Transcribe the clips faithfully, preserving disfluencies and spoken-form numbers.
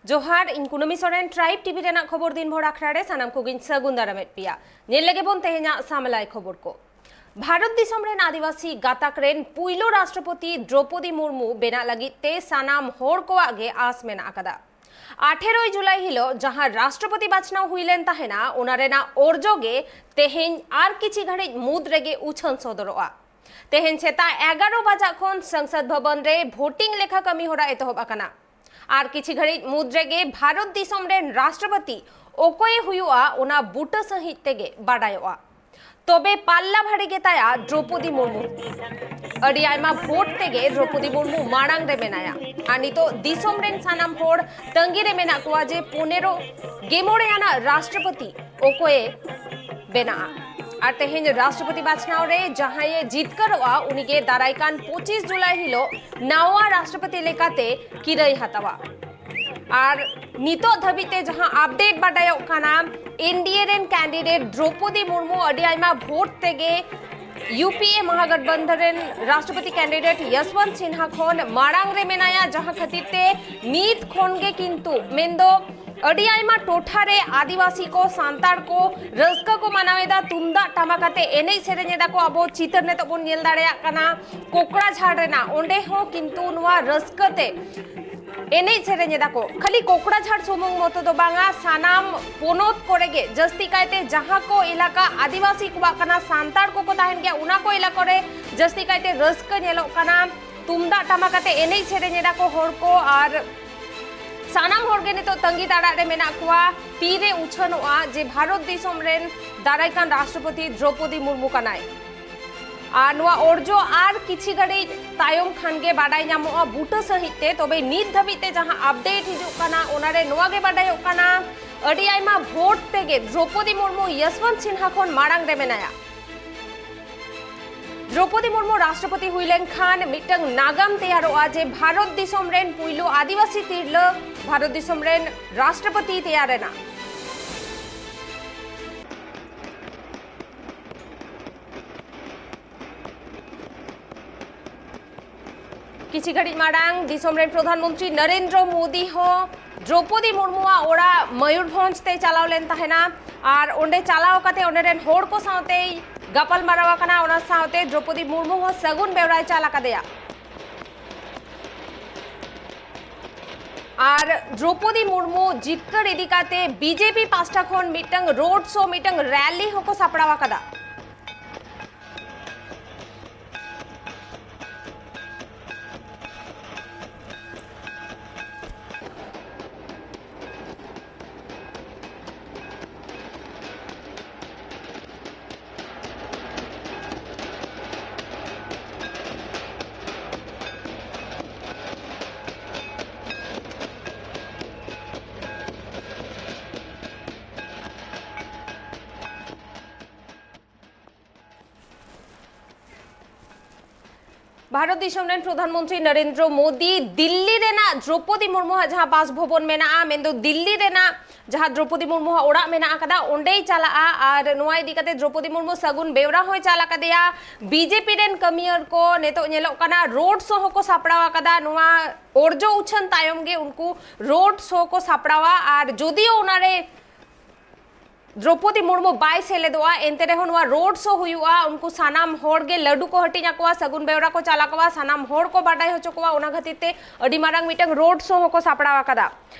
ᱡᱚᱦᱟᱨ, ᱤᱧ ᱠᱩᱱᱟᱹᱢᱤ ᱥᱚᱨᱮᱱ, ᱴᱨᱟᱭᱤᱵᱽ ᱴᱤᱵᱷᱤ ᱨᱮᱱᱟᱜ ᱠᱷᱚᱵᱚᱨ ᱫᱤᱱ ᱵᱷᱳᱨ ᱟᱠᱷᱲᱟ ᱨᱮ ᱥᱟᱱᱟᱢ ᱠᱚᱜᱮᱧ ᱥᱟᱹᱜᱩᱱ ᱫᱟᱨᱟᱢᱮᱫ ᱯᱮᱭᱟ᱾ ᱧᱮᱞ ᱞᱮᱜᱮ ᱵᱚᱱ ᱛᱮᱦᱮᱧᱟᱜ ᱥᱟᱢᱞᱟᱭ ᱠᱷᱚᱵᱚᱨ ᱠᱚ᱾ ᱵᱷᱟᱨᱚᱛ ᱫᱤᱥᱚᱢ ᱨᱮᱱ ᱟᱹᱫᱤᱵᱟᱹᱥᱤ ᱜᱟᱛᱟᱠ ᱨᱮᱱ ᱯᱩᱭᱞᱩ ᱨᱟᱥᱴᱨᱚᱯᱚᱛᱤ ᱫᱨᱚᱯᱚᱫᱤ ᱢᱩᱨᱢᱩ ᱵᱮᱱᱟᱜ ᱞᱟᱹᱜᱤᱫ ᱛᱮ ᱥᱟᱱᱟᱢ ᱦᱚᱲ ᱠᱚᱣᱟᱜ ᱜᱮ ᱟᱸᱥ ᱢᱮᱱᱟᱜ ᱟᱠᱟᱫᱟ᱾ ᱟᱴᱷᱮᱨᱚᱭ ᱡᱩᱞᱟᱭ ᱦᱤᱞᱳᱜ ᱡᱟᱦᱟᱸ ᱨᱟᱥᱴᱨᱚᱯᱚᱛᱤ ᱵᱟᱪᱷᱱᱟᱣ ᱦᱩᱭ ᱞᱮᱱ ᱛᱟᱦᱮᱱᱟ, ᱚᱱᱟ ᱨᱮᱱᱟᱜ ᱚᱨᱡᱚ ᱜᱮ ᱛᱮᱦᱮᱧ ᱟᱨ ᱠᱤᱪᱷᱤ ᱜᱷᱟᱹᱲᱤᱡ ᱢᱩᱫᱽ ᱨᱮᱜᱮ ᱩᱪᱷᱟᱹᱱ ᱥᱚᱫᱚᱨᱚᱜᱼᱟ᱾ ᱛᱮᱦᱮᱧ ᱥᱮᱛᱟᱜ ᱮᱜᱟᱨᱚ ᱵᱟᱡᱟᱜ ᱠᱷᱚᱱ ᱥᱚᱝᱥᱚᱫ ᱵᱷᱚᱵᱚᱱ ᱨᱮ ᱵᱷᱳᱴᱤᱝ ᱞᱮᱠᱷᱟ ᱠᱟᱹᱢᱤ ᱦᱚᱨᱟ ᱮᱛᱚᱦᱚᱵ ᱟᱠᱟᱱᱟ᱾ ᱟᱨ ᱠᱤᱪᱷᱤ ᱜᱷᱟᱹᱲᱤᱡ ᱢᱩᱫᱽ ᱨᱮᱜᱮ ᱵᱷᱟᱨᱚᱛ ᱫᱤᱥᱚᱢ ᱨᱮᱱ ᱨᱟᱥᱴᱨᱚᱯᱚᱛᱤ ᱚᱠᱚᱭᱮ ᱦᱩᱭᱩᱜᱼᱟ, ᱚᱱᱟ ᱵᱩᱴᱟᱹ ᱥᱟᱹᱦᱤᱡ ᱛᱮᱜᱮ ᱵᱟᱰᱟᱭᱚᱜᱼᱟ᱾ ᱛᱚᱵᱮ ᱯᱟᱞᱞᱟ ᱵᱷᱟᱨᱤ ᱜᱮᱛᱟᱭᱟ ᱫᱨᱚᱯᱚᱫᱤ ᱢᱩᱨᱢᱩ᱾ ᱟᱹᱰᱤ ᱟᱭᱢᱟ ᱵᱷᱳᱴ ᱛᱮᱜᱮ ᱫᱨᱚᱯᱚᱫᱤ ᱢᱩᱨᱢᱩ ᱢᱟᱲᱟᱝ ᱨᱮ ᱢᱮᱱᱟᱭᱟ᱾ ᱟᱨ ᱱᱤᱛᱚᱜ ᱫᱤᱥᱚᱢ ᱨᱮᱱ ᱥᱟᱱᱟᱢ ᱦᱚᱲ ᱛᱟᱺᱜᱤ ᱨᱮ ᱢᱮᱱᱟᱜ ᱠᱚᱣᱟ ᱡᱮ ᱯᱚᱱᱮᱨᱚ ᱜᱮ ᱢᱚᱬᱮ ᱟᱱᱟᱜ ᱨᱟᱥᱴᱨᱚᱯᱚᱛᱤ ᱚᱠᱚᱭᱮ ᱵᱮᱱᱟᱜᱼᱟ᱾ ᱟᱨ ᱛᱮᱦᱮᱧ ᱨᱟᱥᱴᱨᱚᱯᱚᱛᱤ ᱵᱟᱪᱷᱱᱟᱣ ᱨᱮ ᱡᱟᱦᱟᱸᱭᱮ ᱡᱤᱛᱠᱟᱹᱨᱚᱜᱼᱟ, ᱩᱱᱤᱜᱮ ᱫᱟᱨᱟᱭ ᱠᱟᱱ ᱯᱚᱸᱪᱤᱥ ᱡᱩᱞᱟᱭ ᱦᱤᱞᱳᱜ ᱱᱟᱣᱟ ᱨᱟᱥᱴᱨᱚᱯᱚᱛᱤ ᱞᱮᱠᱟᱛᱮ ᱠᱤᱨᱟᱹᱭ ᱦᱟᱛᱟᱣᱟ᱾ ᱟᱨ ᱱᱤᱛᱚᱜ ᱫᱷᱟᱹᱵᱤᱡ ᱛᱮ ᱡᱟᱦᱟᱸ ᱟᱯᱰᱮᱴ ᱵᱟᱰᱟᱭᱚᱜ ᱠᱟᱱᱟ, ᱮᱱᱰᱤᱮ ᱨᱮᱱ ᱠᱮᱱᱰᱤᱰᱮᱴ ᱫᱨᱚᱯᱚᱫᱤ ᱢᱩᱨᱢᱩ ᱟᱹᱰᱤ ᱟᱭᱢᱟ ᱵᱷᱳᱴ ᱛᱮᱜᱮ ᱭᱩᱯᱤᱮ ᱢᱚᱦᱟᱜᱚᱴᱵᱚᱱᱫᱷᱚᱱ ᱨᱮᱱ ᱨᱟᱥᱴᱨᱚᱯᱚᱛᱤ ᱠᱮᱱᱰᱤᱰᱮᱴ ᱭᱚᱥᱣᱚᱱᱛ ᱥᱤᱱᱦᱟ ᱠᱷᱚᱱ ᱢᱟᱲᱟᱝ ᱨᱮ ᱢᱮᱱᱟᱭᱟ, ᱡᱟᱦᱟᱸ ᱠᱷᱟᱹᱛᱤᱨ ᱛᱮ ᱱᱤᱛ ᱠᱷᱚᱱ ᱜᱮ ᱠᱤᱱᱛᱩ, ᱢᱮᱱᱫᱚ ᱟᱹᱰᱤ ᱟᱭᱢᱟ ᱴᱚᱴᱷᱟ ᱨᱮ ᱟᱹᱫᱤᱵᱟᱹᱥᱤ ᱠᱚ, ᱥᱟᱱᱛᱟᱲ ᱠᱚ ᱨᱟᱹᱥᱠᱟᱹ ᱠᱚ ᱢᱟᱱᱟᱣ ᱮᱫᱟ, ᱛᱩᱢᱫᱟᱜ ᱴᱟᱢᱟᱠ ᱟᱛᱮ ᱮᱱᱮᱡ ᱥᱮᱨᱮᱧ ᱮᱫᱟ ᱠᱚ᱾ ᱟᱵᱚ ᱪᱤᱛᱟᱹᱨ ᱱᱤᱛᱚᱜ ᱵᱚᱱ ᱧᱮᱞ ᱫᱟᱲᱮᱭᱟᱜ ᱠᱟᱱᱟ ᱠᱳᱠᱲᱟᱡᱷᱟᱲ ᱨᱮᱱᱟᱜ, ᱚᱸᱰᱮ ᱦᱚᱸ ᱠᱤᱱᱛᱩ ᱱᱚᱣᱟ ᱨᱟᱹᱥᱠᱟᱹ ᱛᱮ ᱮᱱᱮᱡ ᱥᱮᱨᱮᱧ ᱮᱫᱟ ᱠᱚ᱾ ᱠᱷᱟᱹᱞᱤ ᱠᱳᱠᱲᱟᱡᱷᱟᱲ ᱥᱩᱢᱩᱝ ᱢᱚᱛᱚ ᱫᱚ ᱵᱟᱝᱟ, ᱥᱟᱱᱟᱢ ᱯᱚᱱᱚᱛ ᱠᱚᱨᱮ ᱜᱮ ᱡᱟᱹᱥᱛᱤ ᱠᱟᱭᱛᱮ ᱡᱟᱦᱟᱸ ᱠᱚ ᱮᱞᱟᱠᱟ ᱟᱹᱫᱤᱵᱟᱹᱥᱤ ᱠᱚᱣᱟᱜ ᱠᱟᱱᱟ, ᱥᱟᱱᱛᱟᱲ ᱠᱚᱠᱚ ᱛᱟᱦᱮᱱ ᱜᱮᱭᱟ, ᱚᱱᱟ ᱠᱚ ᱮᱞᱟᱠᱟ ᱨᱮ ᱡᱟᱹᱥᱛᱤ ᱠᱟᱭᱛᱮ ᱨᱟᱹᱥᱠᱟᱹ ᱧᱮᱞᱚᱜ ᱠᱟᱱᱟ᱾ ᱛᱩᱢᱫᱟᱜ ᱴᱟᱢᱟᱠ ᱟᱛᱮ ᱮᱱᱮᱡ ᱥᱮᱨᱮᱧ ᱮᱫᱟ ᱠᱚ ᱦᱚᱲ ᱠᱚ, ᱟᱨ ᱥᱟᱱᱟᱢ ᱦᱚᱲ ᱜᱮ ᱱᱤᱛᱚᱜ ᱛᱟᱺᱜᱤ ᱛᱟᱲᱟᱜ ᱨᱮ ᱢᱮᱱᱟᱜ ᱠᱚᱣᱟ, ᱛᱤᱨᱮ ᱩᱪᱷᱟᱹᱱᱚᱜᱼᱟ ᱡᱮ ᱵᱷᱟᱨᱚᱛ ᱫᱤᱥᱚᱢ ᱨᱮᱱ ᱫᱟᱨᱟᱭ ᱠᱟᱱ ᱨᱟᱥᱴᱨᱚᱯᱚᱛᱤ ᱫᱨᱚᱯᱚᱫᱤ ᱢᱩᱨᱢᱩ ᱠᱟᱱᱟᱭ᱾ ᱟᱨ ᱱᱚᱣᱟ ᱚᱨᱡᱚ ᱟᱨ ᱠᱤᱪᱷᱤ ᱜᱷᱟᱹᱲᱤᱡ ᱛᱟᱭᱚᱢ ᱠᱷᱟᱱ ᱜᱮ ᱵᱟᱰᱟᱭ ᱧᱟᱢᱚᱜᱼᱟ ᱵᱩᱴᱟᱹ ᱥᱟᱹᱦᱤᱡ ᱛᱮ᱾ ᱛᱚᱵᱮ ᱱᱤᱛ ᱫᱷᱟᱹᱵᱤᱡ ᱛᱮ ᱡᱟᱦᱟᱸ ᱟᱯᱰᱮᱴ ᱦᱤᱡᱩᱜ ᱠᱟᱱᱟ, ᱚᱱᱟᱨᱮ ᱱᱚᱣᱟ ᱜᱮ ᱵᱟᱰᱟᱭᱚᱜ ᱠᱟᱱᱟ, ᱟᱹᱰᱤ ᱟᱭᱢᱟ ᱵᱷᱳᱴ ᱛᱮᱜᱮ ᱫᱨᱚᱯᱚᱫᱤ ᱢᱩᱨᱢᱩ ᱭᱚᱥᱣᱚᱱᱛ ᱥᱤᱱᱦᱟ ᱠᱷᱚᱱ ᱢᱟᱲᱟᱝ ᱨᱮ ᱢᱮᱱᱟᱭᱟ᱾ ᱫᱨᱚᱯᱚᱫᱤ ᱢᱩᱨᱢᱩ ᱨᱟᱥᱴᱨᱚᱯᱚᱛᱤ ᱦᱩᱭ ᱞᱮᱱᱠᱷᱟᱱ ᱢᱤᱫᱴᱟᱝ ᱱᱟᱜᱟᱢ ᱛᱮᱭᱟᱨᱚᱜᱼᱟ ᱡᱮ ᱵᱷᱟᱨᱚᱛ ᱫᱤᱥᱚᱢ ᱨᱮᱱ ᱯᱩᱭᱞᱩ ᱟᱹᱫᱤᱵᱟᱹᱥᱤ ᱛᱤᱨᱞᱟᱹ ᱵᱷᱟᱨᱚᱛ ᱫᱤᱥᱚᱢ ᱨᱮᱱ ᱨᱟᱥᱴᱨᱚᱯᱚᱛᱤ ᱛᱮᱭᱟᱨ ᱮᱱᱟ᱾ ᱠᱤᱪᱷᱤ ᱜᱷᱟᱹᱲᱤᱡ ᱢᱟᱲᱟᱝ ᱫᱤᱥᱚᱢ ᱨᱮᱱ ᱯᱨᱚᱫᱷᱟᱱ ᱢᱚᱱᱛᱨᱤ ᱱᱚᱨᱮᱱᱫᱨᱚ ᱢᱳᱫᱤ ᱦᱚᱸ ᱫᱨᱚᱯᱚᱫᱤ ᱢᱩᱨᱢᱩᱣᱟᱜ ᱚᱲᱟᱜ ᱢᱚᱭᱩᱨᱵᱷᱚᱸᱡᱽ ᱛᱮᱭ ᱪᱟᱞᱟᱣ ᱞᱮᱱ ᱛᱟᱦᱮᱱᱟ ᱟᱨ ᱚᱸᱰᱮ ᱪᱟᱞᱟᱣ ᱠᱟᱛᱮ ᱚᱸᱰᱮ ᱨᱮᱱ ᱦᱚᱲ ᱠᱚ ᱥᱟᱶᱛᱮᱭ ᱜᱟᱯᱟᱞ ᱢᱟᱨᱟᱣ ᱟᱠᱟᱱᱟ᱾ ᱚᱱᱟ ᱥᱟᱶᱛᱮ ᱫᱨᱚᱯᱚᱫᱤ ᱢᱩᱨᱢᱩ ᱦᱚᱸ ᱥᱟᱹᱜᱩᱱ ᱵᱮᱣᱨᱟᱭ ᱪᱟᱞ ᱟᱠᱟᱫᱮᱭᱟ᱾ ᱟᱨ ᱫᱨᱚᱯᱚᱫᱤ ᱢᱩᱨᱢᱩ ᱡᱤᱛᱠᱟᱹᱨ ᱤᱫᱤ ᱠᱟᱛᱮ ᱵᱤᱡᱮᱯᱤ ᱯᱟᱥᱴᱟ ᱠᱷᱚᱱ ᱢᱤᱫᱴᱟᱝ ᱨᱳᱰ ᱥᱳ, ᱢᱤᱫᱴᱟᱝ ᱨᱮᱞᱤ ᱦᱚᱸᱠᱚ ᱥᱟᱯᱲᱟᱣ ᱟᱠᱟᱫᱟ᱾ ᱵᱷᱟᱨᱚᱛ ᱫᱤᱥᱚᱢ ᱨᱮᱱ ᱯᱨᱚᱫᱷᱟᱱ ᱢᱚᱱᱛᱨᱤ ᱱᱚᱨᱮᱱᱫᱨᱚ ᱢᱳᱫᱤ ᱫᱤᱞᱞᱤ ᱨᱮᱱᱟᱜ ᱫᱨᱚᱯᱚᱫᱤ ᱢᱩᱨᱢᱩᱣᱟᱜ ᱡᱟᱦᱟᱸ ᱵᱟᱥ ᱵᱷᱚᱵᱚᱱ ᱢᱮᱱᱟᱜᱼᱟ, ᱢᱮᱱᱫᱚ ᱫᱤᱞᱞᱤ ᱨᱮᱱᱟᱜ ᱡᱟᱦᱟᱸ ᱫᱨᱚᱯᱚᱫᱤ ᱢᱩᱨᱢᱩᱣᱟᱜ ᱚᱲᱟᱜ ᱢᱮᱱᱟᱜ ᱟᱠᱟᱫᱟ, ᱚᱸᱰᱮᱭ ᱪᱟᱞᱟᱜᱼᱟ᱾ ᱟᱨ ᱱᱚᱣᱟ ᱤᱫᱤ ᱠᱟᱛᱮ ᱫᱨᱚᱯᱚᱫᱤ ᱢᱩᱨᱢᱩ ᱥᱟᱹᱜᱩᱱ ᱵᱮᱣᱨᱟ ᱦᱚᱸᱭ ᱪᱟᱞ ᱟᱠᱟᱫᱮᱭᱟ᱾ ᱵᱤᱡᱮᱯᱤ ᱨᱮᱱ ᱠᱟᱹᱢᱤᱭᱟᱹ ᱠᱚ ᱱᱤᱛᱚᱜ ᱧᱮᱞᱚᱜ ᱠᱟᱱᱟ ᱨᱳᱰ ᱥᱳ ᱦᱚᱸᱠᱚ ᱥᱟᱯᱲᱟᱣ ᱟᱠᱟᱫᱟ᱾ ᱱᱚᱣᱟ ᱚᱨᱡᱚ ᱩᱪᱷᱟᱹᱱ ᱛᱟᱭᱚᱢ ᱜᱮ ᱩᱱᱠᱩ ᱨᱳᱰ ᱥᱳ ᱠᱚ ᱥᱟᱯᱲᱟᱣᱟ᱾ ᱟᱨ ᱡᱩᱫᱤᱭᱳ ᱚᱱᱟᱨᱮ ᱫᱨᱚᱯᱚᱫᱤ ᱢᱩᱨᱢᱩ ᱵᱟᱭ ᱥᱮᱞᱮᱫᱚᱜᱼᱟ, ᱮᱱᱛᱮ ᱨᱮᱦᱚᱸ ᱱᱚᱣᱟ ᱨᱳᱰ ᱥᱳ ᱦᱩᱭᱩᱜᱼᱟ᱾ ᱩᱱᱠᱩ ᱥᱟᱱᱟᱢ ᱦᱚᱲ ᱜᱮ ᱞᱟᱹᱰᱩ ᱠᱚ ᱦᱟᱹᱴᱤᱧ ᱟᱠᱚᱣᱟ, ᱥᱟᱹᱜᱩᱱ ᱵᱮᱣᱨᱟ ᱠᱚ ᱪᱟᱞ ᱟᱠᱚᱣᱟ, ᱥᱟᱱᱟᱢ ᱦᱚᱲ ᱠᱚ ᱵᱟᱰᱟᱭ ᱦᱚᱪᱚ ᱠᱚᱣᱟ᱾ ᱚᱱᱟ ᱠᱷᱟᱹᱛᱤᱨ ᱛᱮ ᱟᱹᱰᱤ ᱢᱟᱨᱟᱝ ᱢᱤᱫᱴᱟᱝ ᱨᱳᱰ ᱥᱳ ᱦᱚᱸᱠᱚ ᱥᱟᱯᱲᱟᱣ ᱟᱠᱟᱫᱟ᱾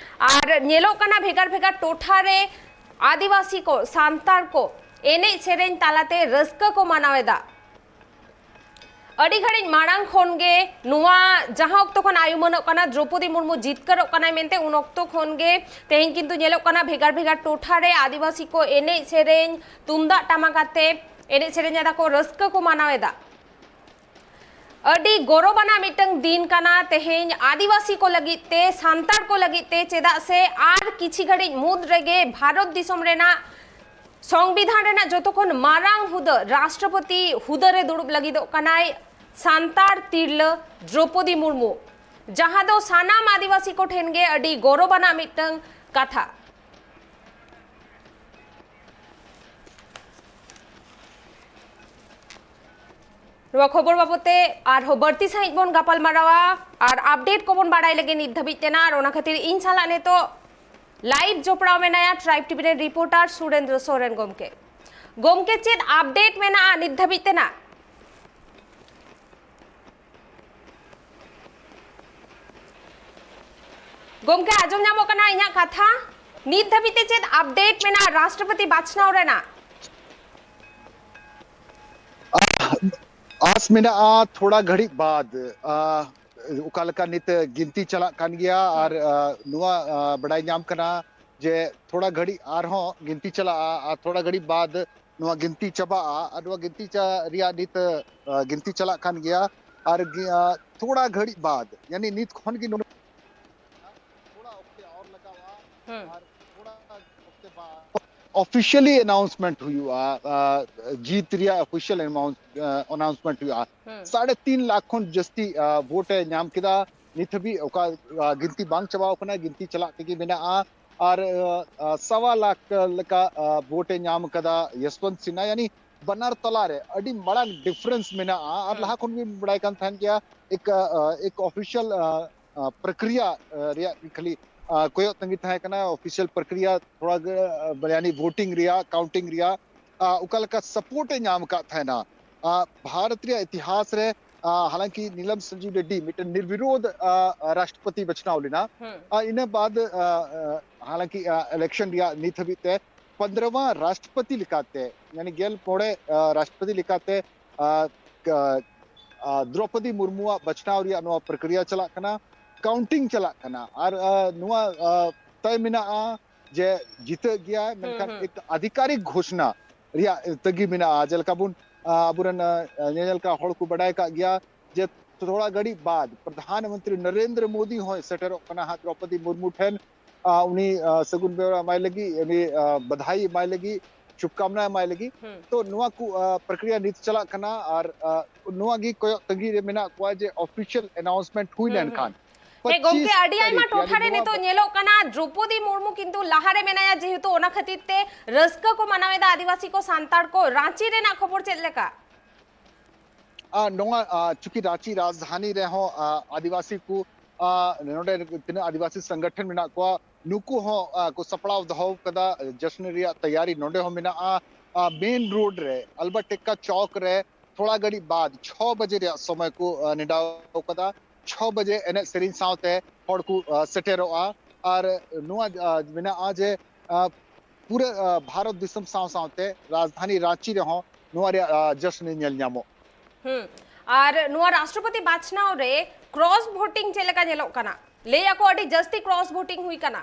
ᱟᱨ ᱧᱮᱞᱚᱜ ᱠᱟᱱᱟ ᱵᱷᱮᱜᱟᱨ ᱵᱷᱮᱜᱟᱨ ᱴᱚᱴᱷᱟ ᱨᱮ ᱟᱹᱫᱤᱵᱟᱹᱥᱤ ᱠᱚ, ᱥᱟᱱᱛᱟᱲ ᱠᱚ ᱮᱱᱮᱡ ᱥᱮᱨᱮᱧ ᱛᱟᱞᱟᱛᱮ ᱨᱟᱹᱥᱠᱟᱹ ᱠᱚ ᱢᱟᱱᱟᱣ ᱮᱫᱟ᱾ ᱟᱹᱰᱤ ᱜᱷᱟᱹᱲᱤᱡ ᱢᱟᱲᱟᱝ ᱠᱷᱚᱱ ᱜᱮ ᱱᱚᱣᱟ ᱡᱟᱦᱟᱸ ᱚᱠᱛᱚ ᱠᱷᱚᱱ ᱟᱭᱩᱢᱟᱹᱱᱚᱜ ᱠᱟᱱᱟ ᱫᱨᱚᱯᱚᱫᱤ ᱢᱩᱨᱢᱩ ᱡᱤᱛᱠᱟᱹᱨᱚᱜ ᱠᱟᱱᱟᱭ ᱢᱮᱱᱛᱮ, ᱩᱱ ᱚᱠᱛᱚ ᱠᱷᱚᱱ ᱜᱮ ᱛᱮᱦᱮᱧ ᱠᱤᱱᱛᱩ ᱧᱮᱞᱚᱜ ᱠᱟᱱᱟ ᱵᱷᱮᱜᱟᱨ ᱵᱷᱮᱜᱟᱨ ᱴᱚᱴᱷᱟ ᱨᱮ ᱟᱹᱫᱤᱵᱟᱹᱥᱤ ᱠᱚ ᱮᱱᱮᱡ ᱥᱮᱨᱮᱧ, ᱛᱩᱢᱫᱟᱜ ᱴᱟᱢᱟᱠ ᱟᱛᱮ ᱮᱱᱮᱡ ᱥᱮᱨᱮᱧ ᱮᱫᱟ ᱠᱚ, ᱨᱟᱹᱥᱠᱟᱹ ᱠᱚ ᱢᱟᱱᱟᱣ ᱮᱫᱟ᱾ ᱟᱹᱰᱤ ᱜᱚᱨᱚᱵᱽ ᱟᱱᱟᱜ ᱢᱤᱫᱴᱟᱝ ᱫᱤᱱ ᱠᱟᱱᱟ ᱛᱮᱦᱮᱧ ᱟᱹᱫᱤᱵᱟᱹᱥᱤ ᱠᱚ ᱞᱟᱹᱜᱤᱫ ᱛᱮ, ᱥᱟᱱᱛᱟᱲ ᱠᱚ ᱞᱟᱹᱜᱤᱫ ᱛᱮ, ᱪᱮᱫᱟᱜ ᱥᱮ ᱟᱨ ᱠᱤᱪᱷᱤ ᱜᱷᱟᱹᱲᱤᱡ ᱢᱩᱫᱽ ᱨᱮᱜᱮ ᱵᱷᱟᱨᱚᱛ ᱫᱤᱥᱚᱢ ᱨᱮᱱᱟᱜ ᱥᱚᱝᱵᱤᱫᱷᱟᱱ ᱨᱮᱱᱟᱜ ᱡᱚᱛᱚ ᱠᱷᱚᱱ ᱢᱟᱨᱟᱝ ᱦᱩᱫᱟᱹ, ᱨᱟᱥᱴᱨᱚᱯᱚᱛᱤ ᱦᱩᱫᱟᱹ ᱨᱮ ᱫᱩᱲᱩᱵ ᱞᱟᱹᱜᱤᱫᱚᱜ ᱠᱟᱱᱟᱭ ᱥᱟᱱᱛᱟᱲ ᱛᱤᱨᱞᱟᱹ ᱫᱨᱚᱯᱚᱫᱤ ᱢᱩᱨᱢᱩ, ᱡᱟᱦᱟᱸ ᱫᱚ ᱥᱟᱱᱟᱢ ᱟᱹᱫᱤᱵᱟᱹᱥᱤ ᱠᱚ ᱴᱷᱮᱱ ᱜᱮ ᱟᱹᱰᱤ ᱜᱚᱨᱚᱵᱽ ᱟᱱᱟᱜ ᱢᱤᱫᱴᱟᱝ ᱠᱟᱛᱷᱟ᱾ ᱱᱚᱣᱟ ᱠᱷᱚᱵᱚᱨ ᱵᱟᱵᱚᱛ ᱛᱮ ᱟᱨᱦᱚᱸ ᱵᱟᱹᱲᱛᱤ ᱥᱟᱺᱦᱤᱡ ᱵᱚᱱ ᱜᱟᱯᱟᱞ ᱢᱟᱨᱟᱣᱟ ᱟᱨ ᱟᱯᱰᱮᱴ ᱠᱚᱵᱚᱱ ᱵᱟᱲᱟᱭ ᱞᱟᱹᱜᱤᱫ ᱱᱤᱛ ᱫᱷᱟᱹᱵᱤᱡ ᱛᱮᱱᱟᱜ, ᱟᱨ ᱚᱱᱟ ᱠᱷᱟᱹᱛᱤᱨ ᱤᱧ ᱥᱟᱞᱟᱜ ᱱᱤᱛᱚᱜ ᱞᱟᱭᱤᱵᱷ ᱡᱚᱯᱲᱟᱣ ᱢᱮᱱᱟᱭᱟ ᱴᱨᱟᱭᱤᱵᱽ ᱴᱤᱵᱷᱤ ᱨᱮᱱ ᱨᱤᱯᱳᱨᱴᱟᱨ ᱥᱩᱨᱮᱱᱫᱨᱚ ᱥᱚᱨᱮᱱ ᱜᱚᱢᱠᱮ᱾ ᱜᱚᱢᱠᱮ, ᱪᱮᱫ ᱟᱯᱰᱮᱴ ᱢᱮᱱᱟᱜᱼᱟ ᱱᱤᱛ ᱫᱷᱟᱹᱵᱤᱡ ᱛᱮᱱᱟᱜ? ᱜᱚᱢᱠᱮ, ᱟᱸᱡᱚᱢ ᱧᱟᱢᱚᱜ ᱠᱟᱱᱟ ᱤᱧᱟᱹᱜ ᱠᱟᱛᱷᱟ? ᱱᱤᱛ ᱫᱷᱟᱹᱵᱤᱡ ᱛᱮ ᱪᱮᱫ ᱟᱯᱰᱮᱴ ᱢᱮᱱᱟᱜᱼᱟ ᱨᱟᱥᱴᱨᱚᱯᱚᱛᱤ ᱵᱟᱪᱷᱱᱟᱣ ᱨᱮᱱᱟᱜ? ᱟᱥ ᱢᱮᱱᱟᱜᱼᱟ ᱛᱷᱚᱲᱟ ᱜᱷᱟᱹᱲᱤᱡ ᱵᱟᱫ, ᱟ, ᱚᱠᱟ ᱞᱮᱠᱟ ᱱᱤᱛ ᱜᱤᱱᱛᱤ ᱪᱟᱞᱟᱜ ᱠᱟᱱ ᱜᱮᱭᱟ, ᱟᱨ, ᱟ, ᱱᱚᱣᱟ, ᱟ, ᱵᱟᱰᱟᱭ ᱧᱟᱢ ᱠᱟᱱᱟ ᱡᱮ ᱛᱷᱚᱲᱟ ᱜᱷᱟᱹᱲᱤᱡ ᱟᱨᱦᱚᱸ ᱜᱤᱱᱛᱤ ᱪᱟᱞᱟᱜᱼᱟ, ᱟᱨ ᱛᱷᱚᱲᱟ ᱜᱷᱟᱹᱲᱤᱡ ᱵᱟᱫ ᱱᱚᱣᱟ ᱜᱤᱱᱛᱤ ᱪᱟᱵᱟᱜᱼᱟ᱾ ᱟᱨ ᱱᱚᱣᱟ ᱜᱤᱱᱛᱤ ᱪᱟ-, ᱨᱮᱭᱟᱜ ᱱᱤᱛ, ᱟ, ᱜᱤᱱᱛᱤ ᱪᱟᱞᱟᱜ ᱠᱟᱱ ᱜᱮᱭᱟ, ᱟᱨ ᱜᱤ-, ᱟ, ᱛᱷᱚᱲᱟ ᱜᱷᱟᱹᱲᱤᱡ ᱵᱟᱫ, ᱭᱟᱱᱤ ᱱᱤᱛ ᱠᱷᱚᱱ ᱜᱮ ᱱᱚᱰᱮ ᱛᱷᱚᱲᱟ ᱚᱠᱛᱮ ᱟᱨ ᱞᱟᱜᱟᱣᱟ, ᱟᱨ ᱛᱷᱚᱲᱟ ᱚᱠᱛᱮ ᱵᱟᱫ ᱚᱯᱷᱤᱥᱤᱭᱟᱞᱤ ᱟᱱᱟᱣᱩᱱᱥᱢᱮᱱᱴ ᱦᱩᱭᱩᱜᱼᱟ, ᱟ, ᱡᱤᱛ ᱨᱮᱭᱟᱜ ᱚᱯᱷᱤᱥᱤᱭᱟᱞ ᱟᱱᱟᱣᱩᱱᱥᱢᱮᱱᱴ ᱦᱩᱭᱩᱜᱼᱟ᱾ ᱥᱟᱲᱮ ᱛᱤᱱ ᱞᱟᱠᱷ ᱠᱷᱚᱱ ᱡᱟᱹᱥᱛᱤ, ᱟ, ᱵᱷᱳᱴ ᱮ ᱧᱟᱢ ᱠᱮᱫᱟ᱾ ᱱᱤᱛ ᱦᱟᱹᱵᱤᱡ ᱚᱠᱟ, ᱟ, ᱜᱤᱱᱛᱤ ᱵᱟᱝ ᱪᱟᱵᱟᱣ ᱠᱟᱱᱟ, ᱜᱤᱱᱛᱤ ᱪᱟᱞᱟᱜ ᱛᱮᱜᱮ ᱢᱮᱱᱟᱜᱼᱟ᱾ ᱟᱨ, ᱟ, ᱟ, ᱥᱟᱣᱟ ᱞᱟᱠᱷ ᱞᱮᱠᱟ, ᱟ, ᱵᱷᱳᱴ ᱮ ᱧᱟᱢ ᱠᱟᱫᱟ ᱭᱚᱥᱣᱚᱱᱛ ᱥᱤᱱᱦᱟ, ᱭᱟᱱᱤ ᱵᱟᱱᱟᱨ ᱛᱟᱞᱟᱨᱮ ᱟᱹᱰᱤ ᱢᱟᱲᱟᱝ ᱰᱤᱯᱷᱟᱨᱮᱱᱥ ᱢᱮᱱᱟᱜᱼᱟ᱾ ᱟᱨ ᱞᱟᱦᱟ ᱠᱷᱚᱱ ᱜᱮ ᱵᱟᱲᱟᱭ ᱠᱟᱱ ᱛᱟᱦᱮᱱ ᱜᱮᱭᱟ, ᱮᱠ, ᱟ, ᱮᱠ ᱚᱯᱷᱤᱥᱤᱭᱟᱞ, ᱟ, ᱟ, ᱯᱨᱚᱠᱨᱤᱭᱟ, ᱟ, ᱨᱮᱭᱟᱜ ᱠᱷᱟᱹᱞᱤ, ᱟ, ᱠᱚᱭᱚᱜ ᱛᱟᱺᱜᱤ ᱛᱟᱦᱮᱸ ᱠᱟᱱᱟ, ᱚᱯᱷᱤᱥᱤᱭᱟᱞ ᱯᱨᱚᱠᱨᱤᱭᱟ ᱛᱷᱚᱲᱟ ᱜᱮ, ᱟ, ᱭᱟᱱᱤ ᱵᱷᱳᱴᱤᱝ ᱨᱮᱭᱟᱜ, ᱠᱟᱣᱩᱱᱴᱤᱝ ᱨᱮᱭᱟᱜ, ᱟ, ᱚᱠᱟ ᱞᱮᱠᱟ ᱥᱟᱯᱳᱨᱴ ᱮ ᱧᱟᱢ ᱟᱠᱟᱫ ᱛᱟᱦᱮᱱᱟ᱾ ᱟ, ᱵᱷᱟᱨᱚᱛ ᱨᱮᱭᱟᱜ ᱤᱛᱤᱦᱟᱥ ᱨᱮ, ᱟ, ᱦᱟᱞᱟᱝᱠᱤ ᱱᱤᱞᱟᱢ ᱥᱟᱱᱡᱤᱵ ᱨᱮᱰᱰᱤ ᱢᱤᱫᱴᱮᱱ ᱱᱤᱨᱵᱤᱨᱳᱫᱷ, ᱟ, ᱨᱟᱥᱴᱨᱚᱯᱚᱛᱤ ᱵᱟᱪᱷᱱᱟᱣ ᱞᱮᱱᱟ᱾ ᱟ, ᱤᱱᱟᱹ ᱵᱟᱫ, ᱟ, ᱟ, ᱦᱟᱞᱟᱝᱠᱤ, ᱟ, ᱤᱞᱮᱠᱥᱚᱱ ᱨᱮᱭᱟᱜ ᱱᱤᱛ ᱦᱟᱹᱵᱤᱡ ᱛᱮ ᱯᱚᱱᱫᱽᱨᱚᱣᱟ ᱨᱟᱥᱴᱨᱚᱯᱚᱛᱤ ᱞᱮᱠᱟᱛᱮ, ᱭᱟᱱᱤ ᱜᱮᱞ ᱢᱚᱬᱮ, ᱟ, ᱨᱟᱥᱴᱨᱚᱯᱚᱛᱤ ᱞᱮᱠᱟᱛᱮ, ᱟ, ᱠᱟ-, ᱟ, ᱫᱨᱚᱯᱚᱫᱤ ᱢᱩᱨᱢᱩᱣᱟᱜ ᱵᱟᱪᱷᱱᱟᱣ ᱨᱮᱭᱟᱜ ᱱᱚᱣᱟ ᱯᱨᱚᱠᱨᱤᱭᱟ ᱪᱟᱞᱟᱜ ᱠᱟᱱᱟ, ᱠᱟᱣᱩᱱᱴᱤᱝ ᱪᱟᱞᱟᱜ ᱠᱟᱱᱟ᱾ ᱟᱨ, ᱟ, ᱱᱚᱣᱟ, ᱟ, ᱛᱚᱭ ᱢᱮᱱᱟᱜᱼᱟ ᱡᱮ ᱡᱤᱛᱟᱹᱜ ᱜᱮᱭᱟᱭ, ᱢᱮᱱᱠᱷᱟᱱ ᱮᱠ ᱟᱫᱷᱤᱠᱟᱨᱤᱠ ᱜᱷᱳᱥᱱᱟ ᱨᱮᱭᱟᱜ ᱛᱟᱹᱜᱤ ᱢᱮᱱᱟᱜᱼᱟ᱾ ᱡᱮᱞᱮᱠᱟ ᱵᱚᱱ, ᱟ, ᱟᱵᱚᱨᱮᱱ, ᱟ, ᱧᱮᱧᱮᱞ ᱠᱟ ᱦᱚᱲ ᱠᱚ ᱵᱟᱰᱟᱭ ᱠᱟᱜ ᱜᱮᱭᱟ ᱡᱮ ᱛᱷᱚᱲᱟ ᱜᱷᱟᱹᱲᱤᱡ ᱵᱟᱫ ᱯᱨᱚᱫᱷᱟᱱ ᱢᱚᱱᱛᱨᱤ ᱱᱚᱨᱮᱱᱫᱨᱚ ᱢᱳᱫᱤ ᱦᱚᱸᱭ ᱥᱮᱴᱮᱨᱚᱜ ᱠᱟᱱᱟ ᱦᱟᱸᱜ ᱫᱨᱚᱯᱚᱫᱤ ᱢᱩᱨᱢᱩ ᱴᱷᱮᱱ᱾ ᱟ, ᱩᱱᱤ, ᱟ, ᱥᱟᱹᱜᱩᱱ ᱵᱮᱣᱨᱟ ᱮᱢᱟᱭ ᱞᱟᱹᱜᱤᱫ, ᱩᱱᱤ, ᱟ, ᱵᱟᱫᱷᱟᱭ ᱮᱢᱟᱭ ᱞᱟᱹᱜᱤᱫ, ᱥᱩᱵᱷᱠᱟᱢᱱᱟ ᱮᱢᱟᱭ ᱞᱟᱹᱜᱤᱫ᱾ ᱛᱚ ᱱᱚᱣᱟ ᱠᱚ, ᱟ, ᱯᱨᱚᱠᱨᱤᱭᱟ ᱱᱤᱛ ᱪᱟᱞᱟᱜ ᱠᱟᱱᱟ ᱟᱨ, ᱟ, ᱱᱚᱣᱟ ᱜᱮ ᱠᱚᱭᱚᱜ ᱛᱟᱺᱜᱤ ᱨᱮ ᱢᱮᱱᱟᱜ ᱠᱚᱣᱟ ᱡᱮ ᱚᱯᱷᱤᱥᱤᱭᱟᱞ ᱟᱱᱟᱣᱩᱱᱥᱢᱮᱱᱴ ᱦᱩᱭ ᱞᱮᱱᱠᱷᱟᱱ ᱦᱮᱸ ᱜᱚᱢᱠᱮ, ᱯᱚᱸᱪᱤᱥ ᱟᱹᱰᱤ ᱟᱭᱢᱟ ᱛᱟᱹᱨᱤᱠᱷ, ᱴᱚᱴᱷᱟ ᱨᱮ ᱱᱤᱛᱚᱜ ᱧᱮᱞᱚᱜ ᱠᱟᱱᱟ ᱫᱨᱚᱯᱚᱫᱤ ᱢᱩᱨᱢᱩ ᱠᱤᱱᱛᱩ ᱞᱟᱦᱟᱨᱮ ᱢᱮᱱᱟᱭᱟ, ᱡᱮᱦᱮᱛᱩ ᱚᱱᱟ ᱠᱷᱟᱹᱛᱤᱨ ᱛᱮ ᱨᱟᱹᱥᱠᱟᱹ ᱠᱚ ᱢᱟᱱᱟᱣ ᱮᱫᱟ ᱟᱹᱫᱤᱵᱟᱹᱥᱤ ᱠᱚ, ᱥᱟᱱᱛᱟᱲ ᱠᱚ᱾ ᱨᱟᱸᱪᱤ ᱨᱮᱱᱟᱜ ᱠᱷᱚᱵᱚᱨ ᱪᱮᱫ ᱞᱮᱠᱟ? ᱟᱨ ᱱᱚᱣᱟ, ᱟᱨ ᱪᱩᱸᱠᱤ ᱨᱟᱸᱪᱤ ᱨᱟᱡᱽᱫᱷᱟᱱᱤ ᱨᱮᱦᱚᱸ, ᱟᱨ ᱟᱹᱫᱤᱵᱟᱹᱥᱤ ᱠᱚ, ᱟᱨ ᱱᱚᱰᱮ ᱛᱤᱱᱟᱹᱜ ᱟᱹᱫᱤᱵᱟᱹᱥᱤ ᱥᱚᱝᱜᱚᱴᱷᱚᱱ ᱢᱮᱱᱟᱜ ᱠᱚᱣᱟ, ᱱᱩᱠᱩ ᱦᱚᱸ, ᱟᱨ ᱠᱚ ᱥᱟᱯᱲᱟᱣ ᱫᱚᱦᱚ ᱠᱟᱫᱟ, ᱡᱚᱥᱱ ᱨᱮᱭᱟᱜ ᱛᱮᱭᱟᱨᱤ ᱱᱚᱰᱮ ᱦᱚᱸ ᱢᱮᱱᱟᱜᱼᱟ᱾ ᱟᱨ ᱢᱮᱱ ᱨᱳᱰ ᱨᱮ ᱟᱞᱵᱟᱨᱴ ᱴᱮᱠᱠᱟ ᱪᱚᱠ ᱨᱮ ᱛᱷᱚᱲᱟ ᱜᱷᱟᱹᱲᱤᱡ ᱵᱟᱫ ᱪᱷᱚ ᱵᱟᱡᱮ ᱨᱮᱭᱟᱜ ᱥᱚᱢᱚᱭ ᱠᱚ, ᱟᱨ ᱱᱮᱰᱟᱣ ᱠᱟᱫᱟ᱾ ᱪᱷᱚ ᱵᱟᱡᱮ ᱮᱱᱮᱡ ᱥᱮᱨᱮᱧ ᱥᱟᱶᱛᱮ ᱦᱚᱲ ᱠᱚ, ᱟᱨ ᱥᱮᱴᱮᱨᱚᱜᱼᱟ᱾ ᱟᱨ ᱱᱚᱣᱟ, ᱟᱨ ᱢᱮᱱᱟᱜᱼᱟ ᱡᱮ, ᱟᱨ ᱯᱩᱨᱟᱹ, ᱟᱨ ᱵᱷᱟᱨᱚᱛ ᱫᱤᱥᱚᱢ ᱥᱟᱶ ᱥᱟᱶᱛᱮ ᱨᱟᱡᱽᱫᱷᱟᱱᱤ ᱨᱟᱸᱪᱤ ᱨᱮᱦᱚᱸ ᱱᱚᱣᱟ ᱨᱮᱭᱟᱜ, ᱟᱨ ᱡᱚᱥᱱ ᱧᱮᱞ ᱧᱟᱢᱚᱜ᱾ ᱦᱩᱸ᱾ ᱟᱨ ᱱᱚᱣᱟ ᱨᱟᱥᱴᱨᱚᱯᱚᱛᱤ ᱵᱟᱪᱷᱱᱟᱣ ᱨᱮ ᱠᱨᱚᱥ ᱵᱷᱳᱴᱤᱝ ᱪᱮᱫ ᱞᱮᱠᱟ ᱧᱮᱞᱚᱜ ᱠᱟᱱᱟ? ᱞᱟᱹᱭ ᱟᱠᱚ ᱟᱹᱰᱤ ᱡᱟᱹᱥᱛᱤ ᱠᱨᱚᱥ ᱵᱷᱳᱴᱤᱝ ᱦᱩᱭ ᱠᱟᱱᱟ᱾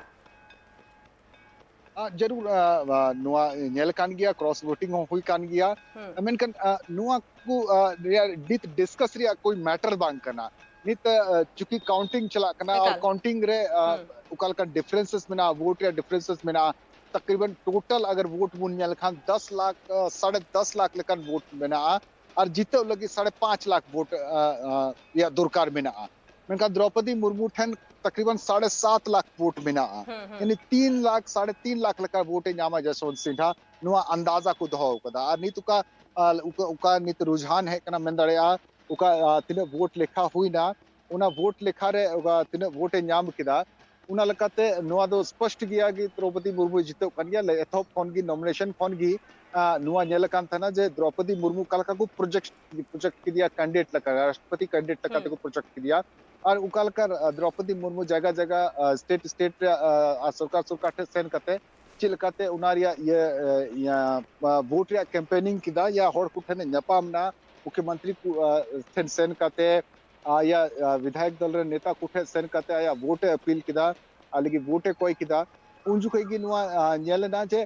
ᱟᱨ ᱡᱟᱹᱨᱩᱲ, ᱟᱨ, ᱟᱨ ᱱᱚᱣᱟ ᱧᱮᱞ ᱠᱟᱱ ᱜᱮᱭᱟ, ᱠᱨᱚᱥ ᱵᱷᱳᱴᱤᱝ ᱦᱚᱸ ᱦᱩᱭ ᱠᱟᱱ ᱜᱮᱭᱟ᱾ ᱦᱩᱸ᱾ ᱢᱮᱱᱠᱷᱟᱱ, ᱟᱨ ᱱᱚᱣᱟ ᱠᱚ, ᱟᱨ ᱨᱮᱭᱟᱜ ᱱᱤᱛ ᱰᱤᱥᱠᱟᱥ ᱨᱮᱭᱟᱜ ᱠᱳᱭ ᱢᱮᱴᱟᱨ ᱵᱟᱝ ᱠᱟᱱᱟ᱾ ᱱᱤᱛ, ᱟᱨ ᱪᱩᱸᱠᱤ ᱠᱟᱣᱩᱱᱴᱤᱝ ᱪᱟᱞᱟᱜ ᱠᱟᱱᱟ, ᱟᱨ ᱮᱠᱟᱞ᱾ ᱠᱟᱣᱩᱱᱴᱤᱝ ᱨᱮ, ᱟᱨ ᱦᱩᱸ᱾ ᱚᱠᱟ ᱞᱮᱠᱟᱱ ᱰᱤᱯᱷᱟᱨᱮᱱᱥᱮᱥ ᱢᱮᱱᱟᱜᱼᱟ, ᱵᱷᱳᱴ ᱨᱮᱭᱟᱜ ᱰᱤᱯᱷᱟᱨᱮᱱᱥᱮᱥ ᱢᱮᱱᱟᱜᱼᱟ᱾ ᱛᱟᱠᱨᱤᱵᱟᱱ ᱴᱳᱴᱟᱞ ᱟᱜᱟᱨ ᱵᱷᱳᱴ ᱵᱚᱱ ᱧᱮᱞ ᱠᱷᱟᱱ ᱫᱚᱥ ᱞᱟᱠᱷ, ᱟᱨ ᱥᱟᱲᱮ ᱫᱚᱥ ᱞᱟᱠᱷ ᱞᱮᱠᱟᱱ ᱵᱷᱳᱴ ᱢᱮᱱᱟᱜᱼᱟ᱾ ᱟᱨ ᱡᱤᱛᱟᱹᱣ ᱞᱟᱹᱜᱤᱫ ᱥᱟᱲᱮ ᱯᱟᱸᱪ ᱞᱟᱠᱷ ᱵᱷᱳᱴ, ᱟᱨ, ᱟᱨ ᱨᱮᱭᱟᱜ ᱫᱚᱨᱠᱟᱨ ᱢᱮᱱᱟᱜᱼᱟ᱾ ᱢᱮᱱᱠᱷᱟᱱ ᱫᱨᱚᱯᱚᱫᱤ ᱢᱩᱨᱢᱩ ᱴᱷᱮᱱ ᱛᱟᱠᱨᱤᱵᱟᱱ ᱥᱟᱲᱮ ᱥᱟᱛ ᱞᱟᱠᱷ ᱵᱷᱳᱴ ᱢᱮᱱᱟᱜᱼᱟ᱾ ᱦᱩᱸ, ᱦᱩᱸ᱾ ᱭᱟᱱᱤ ᱛᱤᱱ ᱞᱟᱠᱷ, ᱥᱟᱲᱮ ᱛᱤᱱ ᱞᱟᱠᱷ ᱞᱮᱠᱟ ᱵᱷᱳᱴ ᱮ ᱧᱟᱢᱟ ᱡᱚᱥᱣᱚᱱᱛ ᱥᱤᱱᱦᱟ, ᱱᱚᱣᱟ ᱟᱱᱫᱟᱡᱟ ᱠᱚ ᱫᱚᱦᱚ ᱟᱠᱟᱫᱟ᱾ ᱟᱨ ᱱᱤᱛ ᱚᱠᱟ, ᱟᱨ ᱚᱠᱟ, ᱚᱠᱟ ᱱᱤᱛ ᱨᱩᱡᱷᱟᱱ ᱦᱮᱡ ᱠᱟᱱᱟ, ᱢᱮᱱ ᱫᱟᱲᱮᱭᱟᱜᱼᱟ, ᱚᱠᱟ, ᱟᱨ ᱛᱤᱱᱟᱹᱜ ᱵᱷᱳᱴ ᱞᱮᱠᱷᱟ ᱦᱩᱭᱱᱟ, ᱚᱱᱟ ᱵᱷᱳᱴ ᱞᱮᱠᱷᱟ ᱨᱮ ᱚᱠᱟ ᱛᱤᱱᱟᱹᱜ ᱵᱷᱳᱴ ᱮ ᱧᱟᱢ ᱠᱮᱫᱟ, ᱚᱱᱟ ᱞᱮᱠᱟᱛᱮ ᱱᱚᱣᱟ ᱫᱚ ᱥᱯᱚᱥᱴ ᱜᱮᱭᱟ ᱡᱮ ᱫᱨᱚᱯᱚᱫᱤ ᱢᱩᱨᱢᱩᱭ ᱡᱤᱛᱟᱹᱜ ᱠᱟᱱ ᱜᱮᱭᱟ᱾ ᱮᱛᱚᱦᱚᱵ ᱠᱷᱚᱱ ᱜᱮ, ᱱᱚᱢᱤᱱᱮᱥᱚᱱ ᱠᱷᱚᱱ ᱜᱮ, ᱟᱨ ᱱᱚᱣᱟ ᱧᱮᱞ ᱟᱠᱟᱱ ᱛᱟᱦᱮᱱᱟ ᱡᱮ ᱫᱨᱚᱯᱚᱫᱤ ᱢᱩᱨᱢᱩ ᱚᱠᱟ ᱞᱮᱠᱟ ᱠᱚ ᱯᱨᱚᱡᱮᱠᱴ, ᱯᱨᱚᱡᱮᱠᱴ ᱠᱮᱫᱮᱭᱟ ᱠᱮᱱᱰᱤᱰᱮᱴ ᱞᱮᱠᱟ, ᱨᱟᱥᱴᱨᱚᱯᱚᱛᱤ ᱠᱮᱱᱰᱤᱰᱮᱴ ᱞᱮᱠᱟ ᱦᱩᱸ᱾ ᱛᱮᱠᱚ ᱯᱨᱚᱡᱮᱠᱴ ᱠᱮᱫᱮᱭᱟ᱾ ᱟᱨ ᱚᱠᱟ ᱞᱮᱠᱟ, ᱟᱨ ᱫᱨᱚᱯᱚᱫᱤ ᱢᱩᱨᱢᱩ ᱡᱟᱭᱜᱟ ᱡᱟᱭᱜᱟ, ᱟᱨ ᱥᱴᱮᱴ ᱥᱴᱮᱴ ᱨᱮ, ᱟᱨ, ᱟᱨ ᱥᱚᱨᱠᱟᱨ ᱥᱚᱨᱠᱟᱨ ᱴᱷᱮᱱ ᱥᱮᱱ ᱠᱟᱛᱮ ᱪᱮᱫ ᱞᱮᱠᱟᱛᱮ ᱚᱱᱟ ᱨᱮᱭᱟᱜ ᱤᱭᱟᱹ, ᱤᱭᱟᱹ, ᱟᱨ, ᱵᱷᱳᱴ ᱨᱮᱭᱟᱜ ᱠᱮᱢᱯᱮᱱᱤᱝ ᱠᱮᱫᱟ, ᱭᱟ ᱦᱚᱲ ᱠᱚ ᱴᱷᱮᱱ ᱮ ᱧᱟᱯᱟᱢ ᱮᱱᱟ, ᱢᱩᱠᱷᱭᱚᱢᱚᱱᱛᱨᱤ ᱠᱚ, ᱟᱨ, ᱴᱷᱮᱱ ᱥᱮᱱ ᱠᱟᱛᱮ, ᱟᱨ, ᱭᱟ, ᱟᱨ, ᱵᱤᱫᱷᱟᱭᱚᱠ ᱫᱚᱞ ᱨᱮᱱ ᱱᱮᱛᱟ ᱠᱚ ᱴᱷᱮᱱ ᱥᱮᱱ ᱠᱟᱛᱮ ᱟᱭᱟᱜ ᱵᱷᱳᱴ ᱮ ᱟᱯᱤᱞ ᱠᱮᱫᱟ, ᱟᱨ ᱞᱟᱹᱜᱤᱫ ᱵᱷᱳᱴ ᱮ ᱠᱚᱭ ᱠᱮᱫᱟ᱾ ᱩᱱ ᱡᱚᱠᱷᱚᱡ ᱜᱮ ᱱᱚᱣᱟ, ᱟᱨ, ᱧᱮᱞ ᱮᱱᱟ ᱡᱮ,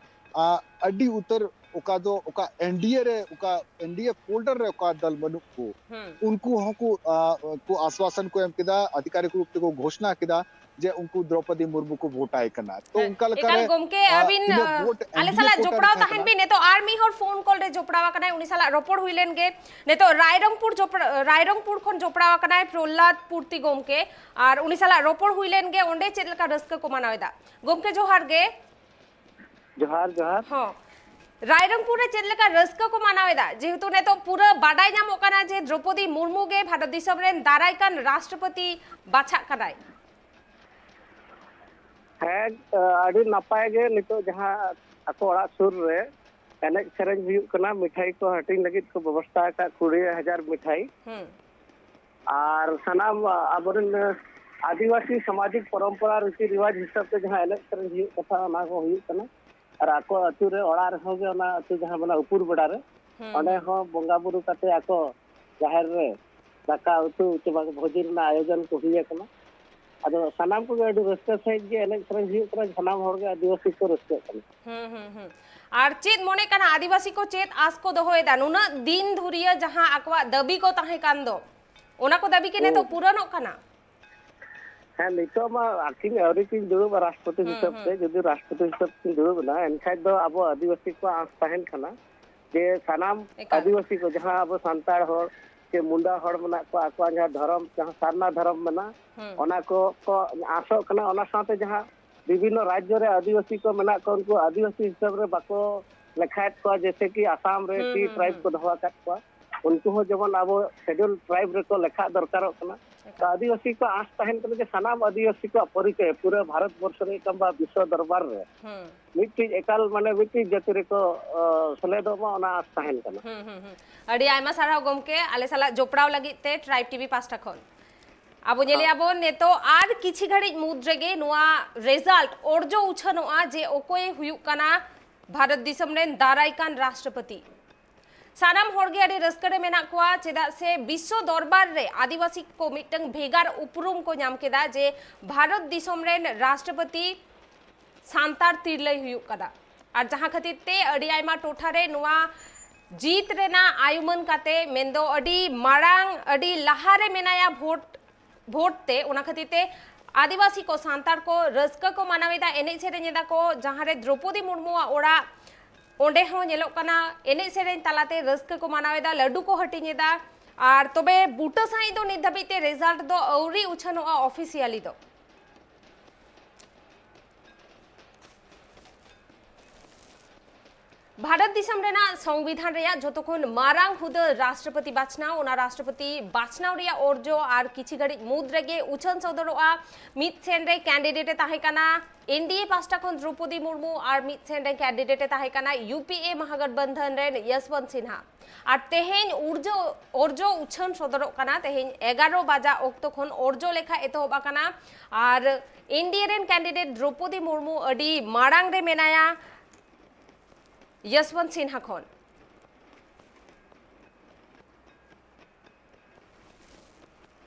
ᱟᱨ, ᱟᱹᱰᱤ ᱩᱛᱟᱹᱨ ᱚᱠᱟ ᱫᱚ, ᱚᱠᱟ ᱮᱱᱰᱤᱮ ᱨᱮ, ᱚᱠᱟ ᱮᱱᱰᱤᱮ ᱯᱷᱳᱞᱰᱟᱨ ᱨᱮ ᱚᱠᱟ ᱫᱚᱞ ᱵᱟᱹᱱᱩᱜ ᱠᱚ, ᱦᱩᱸ᱾ ᱩᱱᱠᱩ ᱦᱚᱸᱠᱚ, ᱟᱨ, ᱠᱚ ᱟᱥᱣᱟᱥᱚᱱ ᱠᱚ ᱮᱢ ᱠᱮᱫᱟ, ᱟᱫᱷᱤᱠᱟᱨᱤᱠ ᱨᱩᱯ ᱛᱮᱠᱚ ᱜᱷᱳᱥᱱᱟ ᱠᱮᱫᱟ ᱡᱮ ᱩᱱᱠᱩ ᱫᱨᱚᱯᱚᱫᱤ ᱢᱩᱨᱢᱩ ᱠᱚ ᱵᱷᱳᱴ ᱟᱭ ᱠᱟᱱᱟ᱾ ᱛᱚ, ᱚᱱᱠᱟ ᱞᱮᱠᱟᱨᱮ, ᱮᱠᱟᱞ ᱜᱚᱢᱠᱮ, ᱟᱨ, ᱟᱹᱵᱤᱱ, ᱛᱤᱱᱟᱹᱜ ᱟᱨ, ᱵᱷᱳᱴ ᱟᱞᱮ ᱮᱱᱰᱤᱮ ᱥᱟᱞᱟᱜ ᱠᱚ ᱡᱚᱯᱲᱟᱣ ᱛᱟᱦᱮᱸ ᱛᱟᱦᱮᱱ ᱠᱟᱱᱟ᱾ ᱵᱤᱱ᱾ ᱱᱤᱛᱚᱜ ᱟᱨ ᱢᱤᱫ ᱦᱚᱲ ᱯᱷᱳᱱ ᱠᱚᱞ ᱨᱮ ᱡᱚᱯᱲᱟᱣ ᱟᱠᱟᱱᱟᱭ, ᱩᱱᱤ ᱥᱟᱞᱟᱜ ᱨᱚᱯᱚᱲ ᱦᱩᱭ ᱞᱮᱱ ᱜᱮ᱾ ᱱᱤᱛᱚᱜ ᱨᱟᱭᱨᱚᱝᱯᱩᱨ ᱡᱚᱯᱲᱟ-, ᱨᱟᱭᱨᱚᱝᱯᱩᱨ ᱠᱷᱚᱱ ᱡᱚᱯᱲᱟᱣ ᱟᱠᱟᱱᱟᱭ ᱯᱨᱚᱦᱞᱟᱫ ᱯᱩᱨᱛᱤ ᱜᱚᱢᱠᱮ, ᱟᱨ ᱩᱱᱤ ᱥᱟᱞᱟᱜ ᱨᱚᱯᱚᱲ ᱦᱩᱭ ᱞᱮᱱ ᱜᱮ, ᱚᱸᱰᱮ ᱪᱮᱫ ᱞᱮᱠᱟ ᱨᱟᱹᱥᱠᱟᱹ ᱠᱚ ᱢᱟᱱᱟᱣ ᱮᱫᱟ᱾ ᱜᱚᱢᱠᱮ, ᱡᱚᱦᱟᱨ ᱜᱮ᱾ ᱡᱚᱦᱟᱨ, ᱡᱚᱦᱟᱨ᱾ ᱦᱚᱸ᱾ ᱨᱟᱭᱨᱚᱝᱯᱩᱨ ᱨᱮ ᱪᱮᱫ ᱞᱮᱠᱟ ᱨᱟᱹᱥᱠᱟᱹ ᱠᱚ ᱢᱟᱱᱟᱣ ᱮᱫᱟ, ᱡᱮᱦᱮᱛᱩ ᱱᱤᱛᱚᱜ ᱯᱩᱨᱟᱹ ᱵᱟᱰᱟᱭ ᱧᱟᱢᱚᱜ ᱠᱟᱱᱟ ᱡᱮ ᱫᱨᱚᱯᱚᱫᱤ ᱢᱩᱨᱢᱩ ᱜᱮ ᱵᱷᱟᱨᱚᱛ ᱫᱤᱥᱚᱢ ᱨᱮᱱ ᱫᱟᱨᱟᱭ ᱠᱟᱱ ᱨᱟᱥᱴᱨᱚᱯᱚᱛᱤ ᱵᱟᱪᱷᱟᱜ ᱠᱟᱱᱟᱭ? ᱦᱮᱸ, ᱟᱹᱰᱤ ᱱᱟᱯᱟᱭ ᱜᱮ᱾ ᱱᱤᱛᱚᱜ ᱡᱟᱦᱟᱸ ᱟᱠᱚ ᱚᱲᱟᱜ ᱥᱩᱨ ᱨᱮ ᱮᱱᱮᱡ ᱥᱮᱨᱮᱧ ᱦᱩᱭᱩᱜ ᱠᱟᱱᱟ, ᱢᱤᱴᱷᱟᱭ ᱠᱚ ᱦᱟᱹᱴᱤᱧ ᱞᱟᱹᱜᱤᱫ ᱠᱚ ᱵᱮᱵᱚᱥᱛᱷᱟ ᱟᱠᱟᱫ, ᱠᱩᱲᱤ ᱦᱟᱡᱟᱨ ᱢᱤᱴᱷᱟᱭ᱾ ᱦᱩᱸ᱾ ᱟᱨ ᱥᱟᱱᱟᱢ ᱟᱵᱚᱨᱮᱱ ᱟᱹᱫᱤᱵᱟᱹᱥᱤ ᱥᱟᱢᱟᱡᱤᱠ ᱯᱚᱨᱚᱢᱯᱚᱨᱟ ᱨᱤᱛᱤ ᱨᱤᱣᱟᱡᱽ ᱦᱤᱥᱟᱹᱵ ᱛᱮ ᱡᱟᱦᱟᱸ ᱮᱱᱮᱡ ᱥᱮᱨᱮᱧ ᱦᱩᱭᱩᱜ ᱠᱟᱛᱷᱟ, ᱚᱱᱟ ᱠᱚ ᱦᱩᱭᱩᱜ ᱠᱟᱱᱟ᱾ ᱟᱨ ᱟᱠᱚ ᱟᱹᱛᱩ ᱨᱮ, ᱚᱲᱟᱜ ᱨᱮᱦᱚᱸ ᱜᱮ, ᱚᱱᱟ ᱟᱹᱛᱩ ᱡᱟᱦᱟᱸ ᱢᱮᱱᱟᱜᱼᱟ ᱩᱯᱩᱨ ᱵᱮᱲᱟ ᱨᱮ, ᱦᱩᱸ, ᱚᱸᱰᱮ ᱦᱩᱸ᱾ ᱦᱚᱸ ᱵᱚᱸᱜᱟ ᱵᱩᱨᱩ ᱠᱟᱛᱮ ᱟᱠᱚ ᱡᱟᱦᱮᱨ ᱨᱮ ᱫᱟᱠᱟ ᱩᱛᱩ ᱪᱮ ᱵᱟᱝ ᱵᱷᱳᱡᱤ ᱨᱮᱱᱟᱜ ᱟᱭᱳᱡᱚᱱ ᱠᱚ ᱦᱩᱭ ᱟᱠᱟᱱᱟ᱾ ᱟᱫᱚ ᱥᱟᱱᱟᱢ ᱠᱚᱜᱮ ᱟᱹᱰᱤ ᱨᱟᱹᱥᱠᱟᱹ ᱥᱟᱺᱦᱤᱡ ᱜᱮ ᱮᱱᱮᱡ ᱥᱮᱨᱮᱧ ᱦᱩᱭᱩᱜ ᱠᱟᱱᱟ, ᱥᱟᱱᱟᱢ ᱦᱚᱲᱜᱮ ᱟᱹᱫᱤᱵᱟᱹᱥᱤ ᱠᱚ ᱨᱟᱹᱥᱠᱟᱹᱜ ᱠᱟᱱᱟ᱾ ᱦᱩᱸ, ᱦᱩᱸ, ᱦᱩᱸ᱾ ᱟᱨ ᱪᱮᱫ ᱢᱚᱱᱮ ᱠᱟᱱᱟ, ᱟᱹᱫᱤᱵᱟᱹᱥᱤ ᱠᱚ ᱪᱮᱫ ᱟᱸᱥ ᱠᱚ ᱫᱚᱦᱚᱭᱮᱫᱟ? ᱱᱩᱱᱟᱹᱜ ᱫᱤᱱ ᱫᱷᱩᱨᱤᱭᱟᱹ ᱡᱟᱦᱟᱸ ᱟᱠᱚᱣᱟᱜ ᱫᱟᱹᱵᱤ ᱠᱚ ᱛᱟᱦᱮᱸ ᱠᱟᱱ ᱫᱚ, ᱚᱱᱟ ᱠᱚ ᱫᱟᱹᱵᱤ ᱠᱤ ᱱᱤᱛᱚᱜ ᱦᱩᱸ᱾ ᱯᱩᱨᱚᱱᱚᱜ ᱠᱟᱱᱟ? ᱦᱮᱸ, ᱱᱤᱛᱚᱜ ᱢᱟ ᱟᱹᱠᱤᱱ ᱟᱹᱣᱨᱤ ᱠᱤᱱ ᱫᱩᱲᱩᱵᱼᱟ ᱨᱟᱥᱴᱨᱚᱯᱚᱛᱤ ᱦᱩᱸ, ᱦᱤᱥᱟᱹᱵ ᱦᱩᱸ᱾ ᱛᱮ᱾ ᱡᱩᱫᱤ ᱨᱟᱥᱴᱨᱚᱯᱚᱛᱤ ᱦᱤᱥᱟᱹᱵ ᱠᱤᱱ ᱫᱩᱲᱩᱵ ᱮᱱᱟ, ᱮᱱᱠᱷᱟᱡ ᱫᱚ ᱟᱵᱚ ᱟᱹᱫᱤᱵᱟᱹᱥᱤ ᱠᱚᱣᱟᱜ ᱟᱸᱥ ᱛᱟᱦᱮᱱ ᱠᱟᱱᱟ ᱡᱮ ᱥᱟᱱᱟᱢ ᱮᱠᱟᱞ᱾ ᱟᱹᱫᱤᱵᱟᱹᱥᱤ ᱠᱚ, ᱡᱟᱦᱟᱸ ᱟᱵᱚ ᱥᱟᱱᱛᱟᱲ ᱦᱚᱲ ᱥᱮ ᱢᱩᱱᱰᱟ ᱦᱚᱲ ᱢᱮᱱᱟᱜ ᱠᱚᱣᱟ, ᱟᱠᱚᱣᱟᱜ ᱡᱟᱦᱟᱸ ᱫᱷᱚᱨᱚᱢ, ᱡᱟᱦᱟᱸ ᱥᱟᱨᱱᱟ ᱫᱷᱚᱨᱚᱢ ᱢᱮᱱᱟᱜᱼᱟ, ᱦᱩᱸ᱾ ᱚᱱᱟ ᱠᱚ ᱠᱚ ᱟᱸᱥᱚᱜ ᱠᱟᱱᱟ᱾ ᱚᱱᱟ ᱥᱟᱶᱛᱮ ᱡᱟᱦᱟᱸ ᱵᱤᱵᱷᱤᱱᱱᱚ ᱨᱟᱡᱽᱡᱚ ᱨᱮ ᱟᱹᱫᱤᱵᱟᱹᱥᱤ ᱠᱚ ᱢᱮᱱᱟᱜ ᱠᱚᱣᱟ, ᱩᱱᱠᱩ ᱟᱹᱫᱤᱵᱟᱹᱥᱤ ᱦᱤᱥᱟᱹᱵ ᱨᱮ ᱵᱟᱠᱚ ᱞᱮᱠᱷᱟᱭᱮᱫ ᱠᱚᱣᱟ, ᱡᱮᱭᱥᱮ ᱠᱤ ᱟᱥᱟᱢ ᱨᱮ ᱦᱩᱸ, ᱴᱤ ᱦᱩᱸ, ᱴᱨᱟᱭᱤᱵᱽ ᱦᱩᱸ᱾ ᱠᱚ ᱫᱚᱦᱚ ᱟᱠᱟᱫ ᱠᱚᱣᱟ, ᱩᱱᱠᱩ ᱦᱚᱸ ᱡᱮᱢᱚᱱ ᱟᱵᱚ ᱥᱮᱰᱩᱞ ᱴᱨᱟᱭᱤᱵᱽ ᱨᱮᱠᱚ ᱞᱮᱠᱷᱟᱜ ᱫᱚᱨᱠᱟᱨᱚᱜ ᱠᱟᱱᱟ᱾ ᱛᱚ, ᱮᱠᱟᱞ᱾ ᱟᱹᱫᱤᱵᱟᱹᱥᱤ ᱠᱚᱣᱟᱜ ᱟᱸᱥ ᱛᱟᱦᱮᱱ ᱠᱟᱱᱟ ᱡᱮ ᱥᱟᱱᱟᱢ ᱟᱹᱫᱤᱵᱟᱹᱥᱤ ᱠᱚᱣᱟᱜ ᱯᱚᱨᱤᱪᱚᱭ ᱯᱩᱨᱟᱹ ᱵᱷᱟᱨᱚᱛ ᱵᱚᱨᱥᱚ ᱨᱮ ᱠᱤᱝᱵᱟ ᱵᱤᱥᱥᱚ ᱫᱚᱨᱵᱟᱨ ᱨᱮ ᱦᱩᱸ᱾ ᱢᱤᱫᱴᱤᱡ ᱮᱠᱟᱞ, ᱢᱟᱱᱮ, ᱢᱤᱫᱴᱤᱡ ᱡᱟᱹᱛᱤ ᱨᱮᱠᱚ, ᱚ, ᱥᱮᱞᱮᱫᱚᱜ ᱢᱟ, ᱚᱱᱟ ᱟᱸᱥ ᱛᱟᱦᱮᱱ ᱠᱟᱱᱟ᱾ ᱦᱩᱸ, ᱦᱩᱸ, ᱦᱩᱸ᱾ ᱟᱹᱰᱤ ᱟᱭᱢᱟ ᱥᱟᱨᱦᱟᱣ ᱜᱚᱢᱠᱮ, ᱟᱞᱮ ᱥᱟᱞᱟᱜ ᱡᱚᱯᱲᱟᱣ ᱞᱟᱹᱜᱤᱫ ᱛᱮ ᱴᱨᱟᱭᱤᱵᱽ ᱴᱤᱵᱷᱤ ᱯᱟᱥᱴᱟ ᱠᱷᱚᱱ᱾ ᱟᱵᱚ ᱧᱮᱞᱮᱜᱼᱟ ᱵᱚᱱ ᱱᱤᱛᱚᱜ ᱟᱨ ᱠᱤᱪᱷᱤ ᱜᱷᱟᱹᱲᱤᱡ ᱢᱩᱫᱽ ᱨᱮᱜᱮ ᱱᱚᱣᱟ ᱨᱮᱡᱟᱞᱴ ᱚᱨᱡᱚ ᱩᱪᱷᱟᱹᱱᱚᱜᱼᱟ ᱡᱮ ᱚᱠᱚᱭᱮ ᱦᱩᱭᱩᱜ ᱠᱟᱱᱟ ᱵᱷᱟᱨᱚᱛ ᱫᱤᱥᱚᱢ ᱨᱮᱱ ᱫᱟᱨᱟᱭ ᱠᱟᱱ ᱨᱟᱥᱴᱨᱚᱯᱚᱛᱤ᱾ ᱥᱟᱱᱟᱢ ᱦᱚᱲ ᱜᱮ ᱟᱹᱰᱤ ᱨᱟᱹᱥᱠᱟᱹ ᱨᱮ ᱢᱮᱱᱟᱜ ᱠᱚᱣᱟ, ᱪᱮᱫᱟᱜ ᱥᱮ ᱵᱤᱥᱥᱚ ᱫᱚᱨᱵᱟᱨ ᱨᱮ ᱟᱹᱫᱤᱵᱟᱹᱥᱤ ᱠᱚ ᱢᱤᱫᱴᱟᱝ ᱵᱷᱮᱜᱟᱨ ᱩᱯᱨᱩᱢ ᱠᱚ ᱧᱟᱢ ᱠᱮᱫᱟ ᱡᱮ ᱵᱷᱟᱨᱚᱛ ᱫᱤᱥᱚᱢ ᱨᱮᱱ ᱨᱟᱥᱴᱨᱚᱯᱚᱛᱤ ᱥᱟᱱᱛᱟᱲ ᱛᱤᱨᱞᱟᱹᱭ ᱦᱩᱭᱩᱜ ᱠᱟᱱᱟ᱾ ᱟᱨ ᱡᱟᱦᱟᱸ ᱠᱷᱟᱹᱛᱤᱨ ᱛᱮ ᱟᱹᱰᱤ ᱟᱭᱢᱟ ᱴᱚᱴᱷᱟ ᱨᱮ ᱱᱚᱣᱟ ᱡᱤᱛ ᱨᱮᱱᱟᱜ ᱟᱭᱩᱢᱟᱹᱱ ᱠᱟᱛᱮ, ᱢᱮᱱᱫᱚ ᱟᱹᱰᱤ ᱢᱟᱲᱟᱝ, ᱟᱹᱰᱤ ᱞᱟᱦᱟ ᱨᱮ ᱢᱮᱱᱟᱭᱟ ᱵᱷᱳᱴ, ᱵᱷᱳᱴ ᱛᱮ, ᱚᱱᱟ ᱠᱷᱟᱹᱛᱤᱨ ᱛᱮ ᱟᱹᱫᱤᱵᱟᱹᱥᱤ ᱠᱚ, ᱥᱟᱱᱛᱟᱲ ᱠᱚ ᱨᱟᱹᱥᱠᱟᱹ ᱠᱚ ᱢᱟᱱᱟᱣ ᱮᱫᱟ, ᱮᱱᱮᱡ ᱥᱮᱨᱮᱧ ᱮᱫᱟ ᱠᱚ᱾ ᱡᱟᱦᱟᱸ ᱨᱮ ᱫᱨᱚᱯᱚᱫᱤ ᱢᱩᱨᱢᱩᱣᱟᱜ ᱚᱲᱟᱜ, ᱚᱸᱰᱮ ᱦᱚᱸ ᱧᱮᱞᱚᱜ ᱠᱟᱱᱟ ᱮᱱᱮᱡ ᱥᱮᱨᱮᱧ ᱛᱟᱞᱟᱛᱮ ᱨᱟᱹᱥᱠᱟᱹ ᱠᱚ ᱢᱟᱱᱟᱣ ᱮᱫᱟ, ᱞᱟᱹᱰᱩ ᱠᱚ ᱦᱟᱹᱴᱤᱧ ᱮᱫᱟ᱾ ᱟᱨ ᱛᱚᱵᱮ ᱵᱩᱴᱟᱹ ᱥᱟᱺᱦᱤᱡ ᱫᱚ ᱱᱤᱛ ᱫᱷᱟᱹᱵᱤᱡ ᱛᱮ ᱨᱮᱡᱟᱞᱴ ᱫᱚ ᱟᱹᱣᱨᱤ ᱩᱪᱷᱟᱹᱱᱚᱜᱼᱟ ᱚᱯᱷᱤᱥᱤᱭᱟᱞᱤ ᱫᱚ᱾ ᱵᱷᱟᱨᱚᱛ ᱫᱤᱥᱚᱢ ᱨᱮᱱᱟᱜ ᱥᱚᱝᱵᱤᱫᱷᱟᱱ ᱨᱮᱭᱟᱜ ᱡᱚᱛᱚ ᱠᱷᱚᱱ ᱢᱟᱨᱟᱝ ᱦᱩᱫᱟᱹ ᱨᱟᱥᱴᱨᱚᱯᱚᱛᱤ ᱵᱟᱪᱷᱱᱟᱣ, ᱚᱱᱟ ᱨᱟᱥᱴᱨᱚᱯᱚᱛᱤ ᱵᱟᱪᱷᱱᱟᱣ ᱨᱮᱭᱟᱜ ᱚᱨᱡᱚ ᱟᱨ ᱠᱤᱪᱷᱤ ᱜᱷᱟᱹᱲᱤᱡ ᱢᱩᱫᱽ ᱨᱮᱜᱮ ᱩᱪᱷᱟᱹᱱ ᱥᱚᱫᱚᱨᱚᱜᱼᱟ᱾ ᱢᱤᱫ ᱥᱮᱱ ᱨᱮ ᱠᱮᱱᱰᱤᱰᱮᱴ ᱮ ᱛᱟᱦᱮᱸ ᱠᱟᱱᱟ ᱮᱱᱰᱤᱮ ᱯᱟᱦᱴᱟ ᱠᱷᱚᱱ ᱫᱨᱚᱯᱚᱫᱤ ᱢᱩᱨᱢᱩ ᱟᱨ ᱢᱤᱫ ᱥᱮᱱ ᱨᱮ ᱠᱮᱱᱰᱤᱰᱮᱴ ᱮ ᱛᱟᱦᱮᱸ ᱠᱟᱱᱟ ᱭᱩᱯᱤᱮ ᱢᱚᱦᱟᱜᱚᱴᱵᱚᱱᱫᱷᱚᱱ ᱨᱮᱱ ᱭᱚᱥᱵᱚᱱᱛ ᱥᱤᱱᱦᱟ᱾ ᱟᱨ ᱛᱮᱦᱮᱧ ᱩᱨᱡᱚ ᱚᱨᱡᱚ ᱩᱪᱷᱟᱹᱱ ᱥᱚᱫᱚᱨᱚᱜ ᱠᱟᱱᱟ᱾ ᱛᱮᱦᱮᱧ ᱮᱜᱟᱨᱚ ᱵᱟᱡᱟ ᱚᱠᱛᱚ ᱠᱷᱚᱱ ᱚᱨᱡᱚ ᱞᱮᱠᱷᱟ ᱮᱛᱚᱦᱚᱵ ᱟᱠᱟᱱᱟ᱾ ᱟᱨ ᱮᱱᱰᱤᱮ ᱨᱮᱱ ᱠᱮᱱᱰᱤᱰᱮᱴ ᱫᱨᱚᱯᱚᱫᱤ ᱢᱩᱨᱢᱩ ᱟᱹᱰᱤ ᱢᱟᱲᱟᱝ ᱨᱮ ᱢᱮᱱᱟᱭᱟ ᱭᱚᱥᱵᱚᱱᱛ ᱥᱤᱱᱦᱟ ᱠᱷᱚᱱ᱾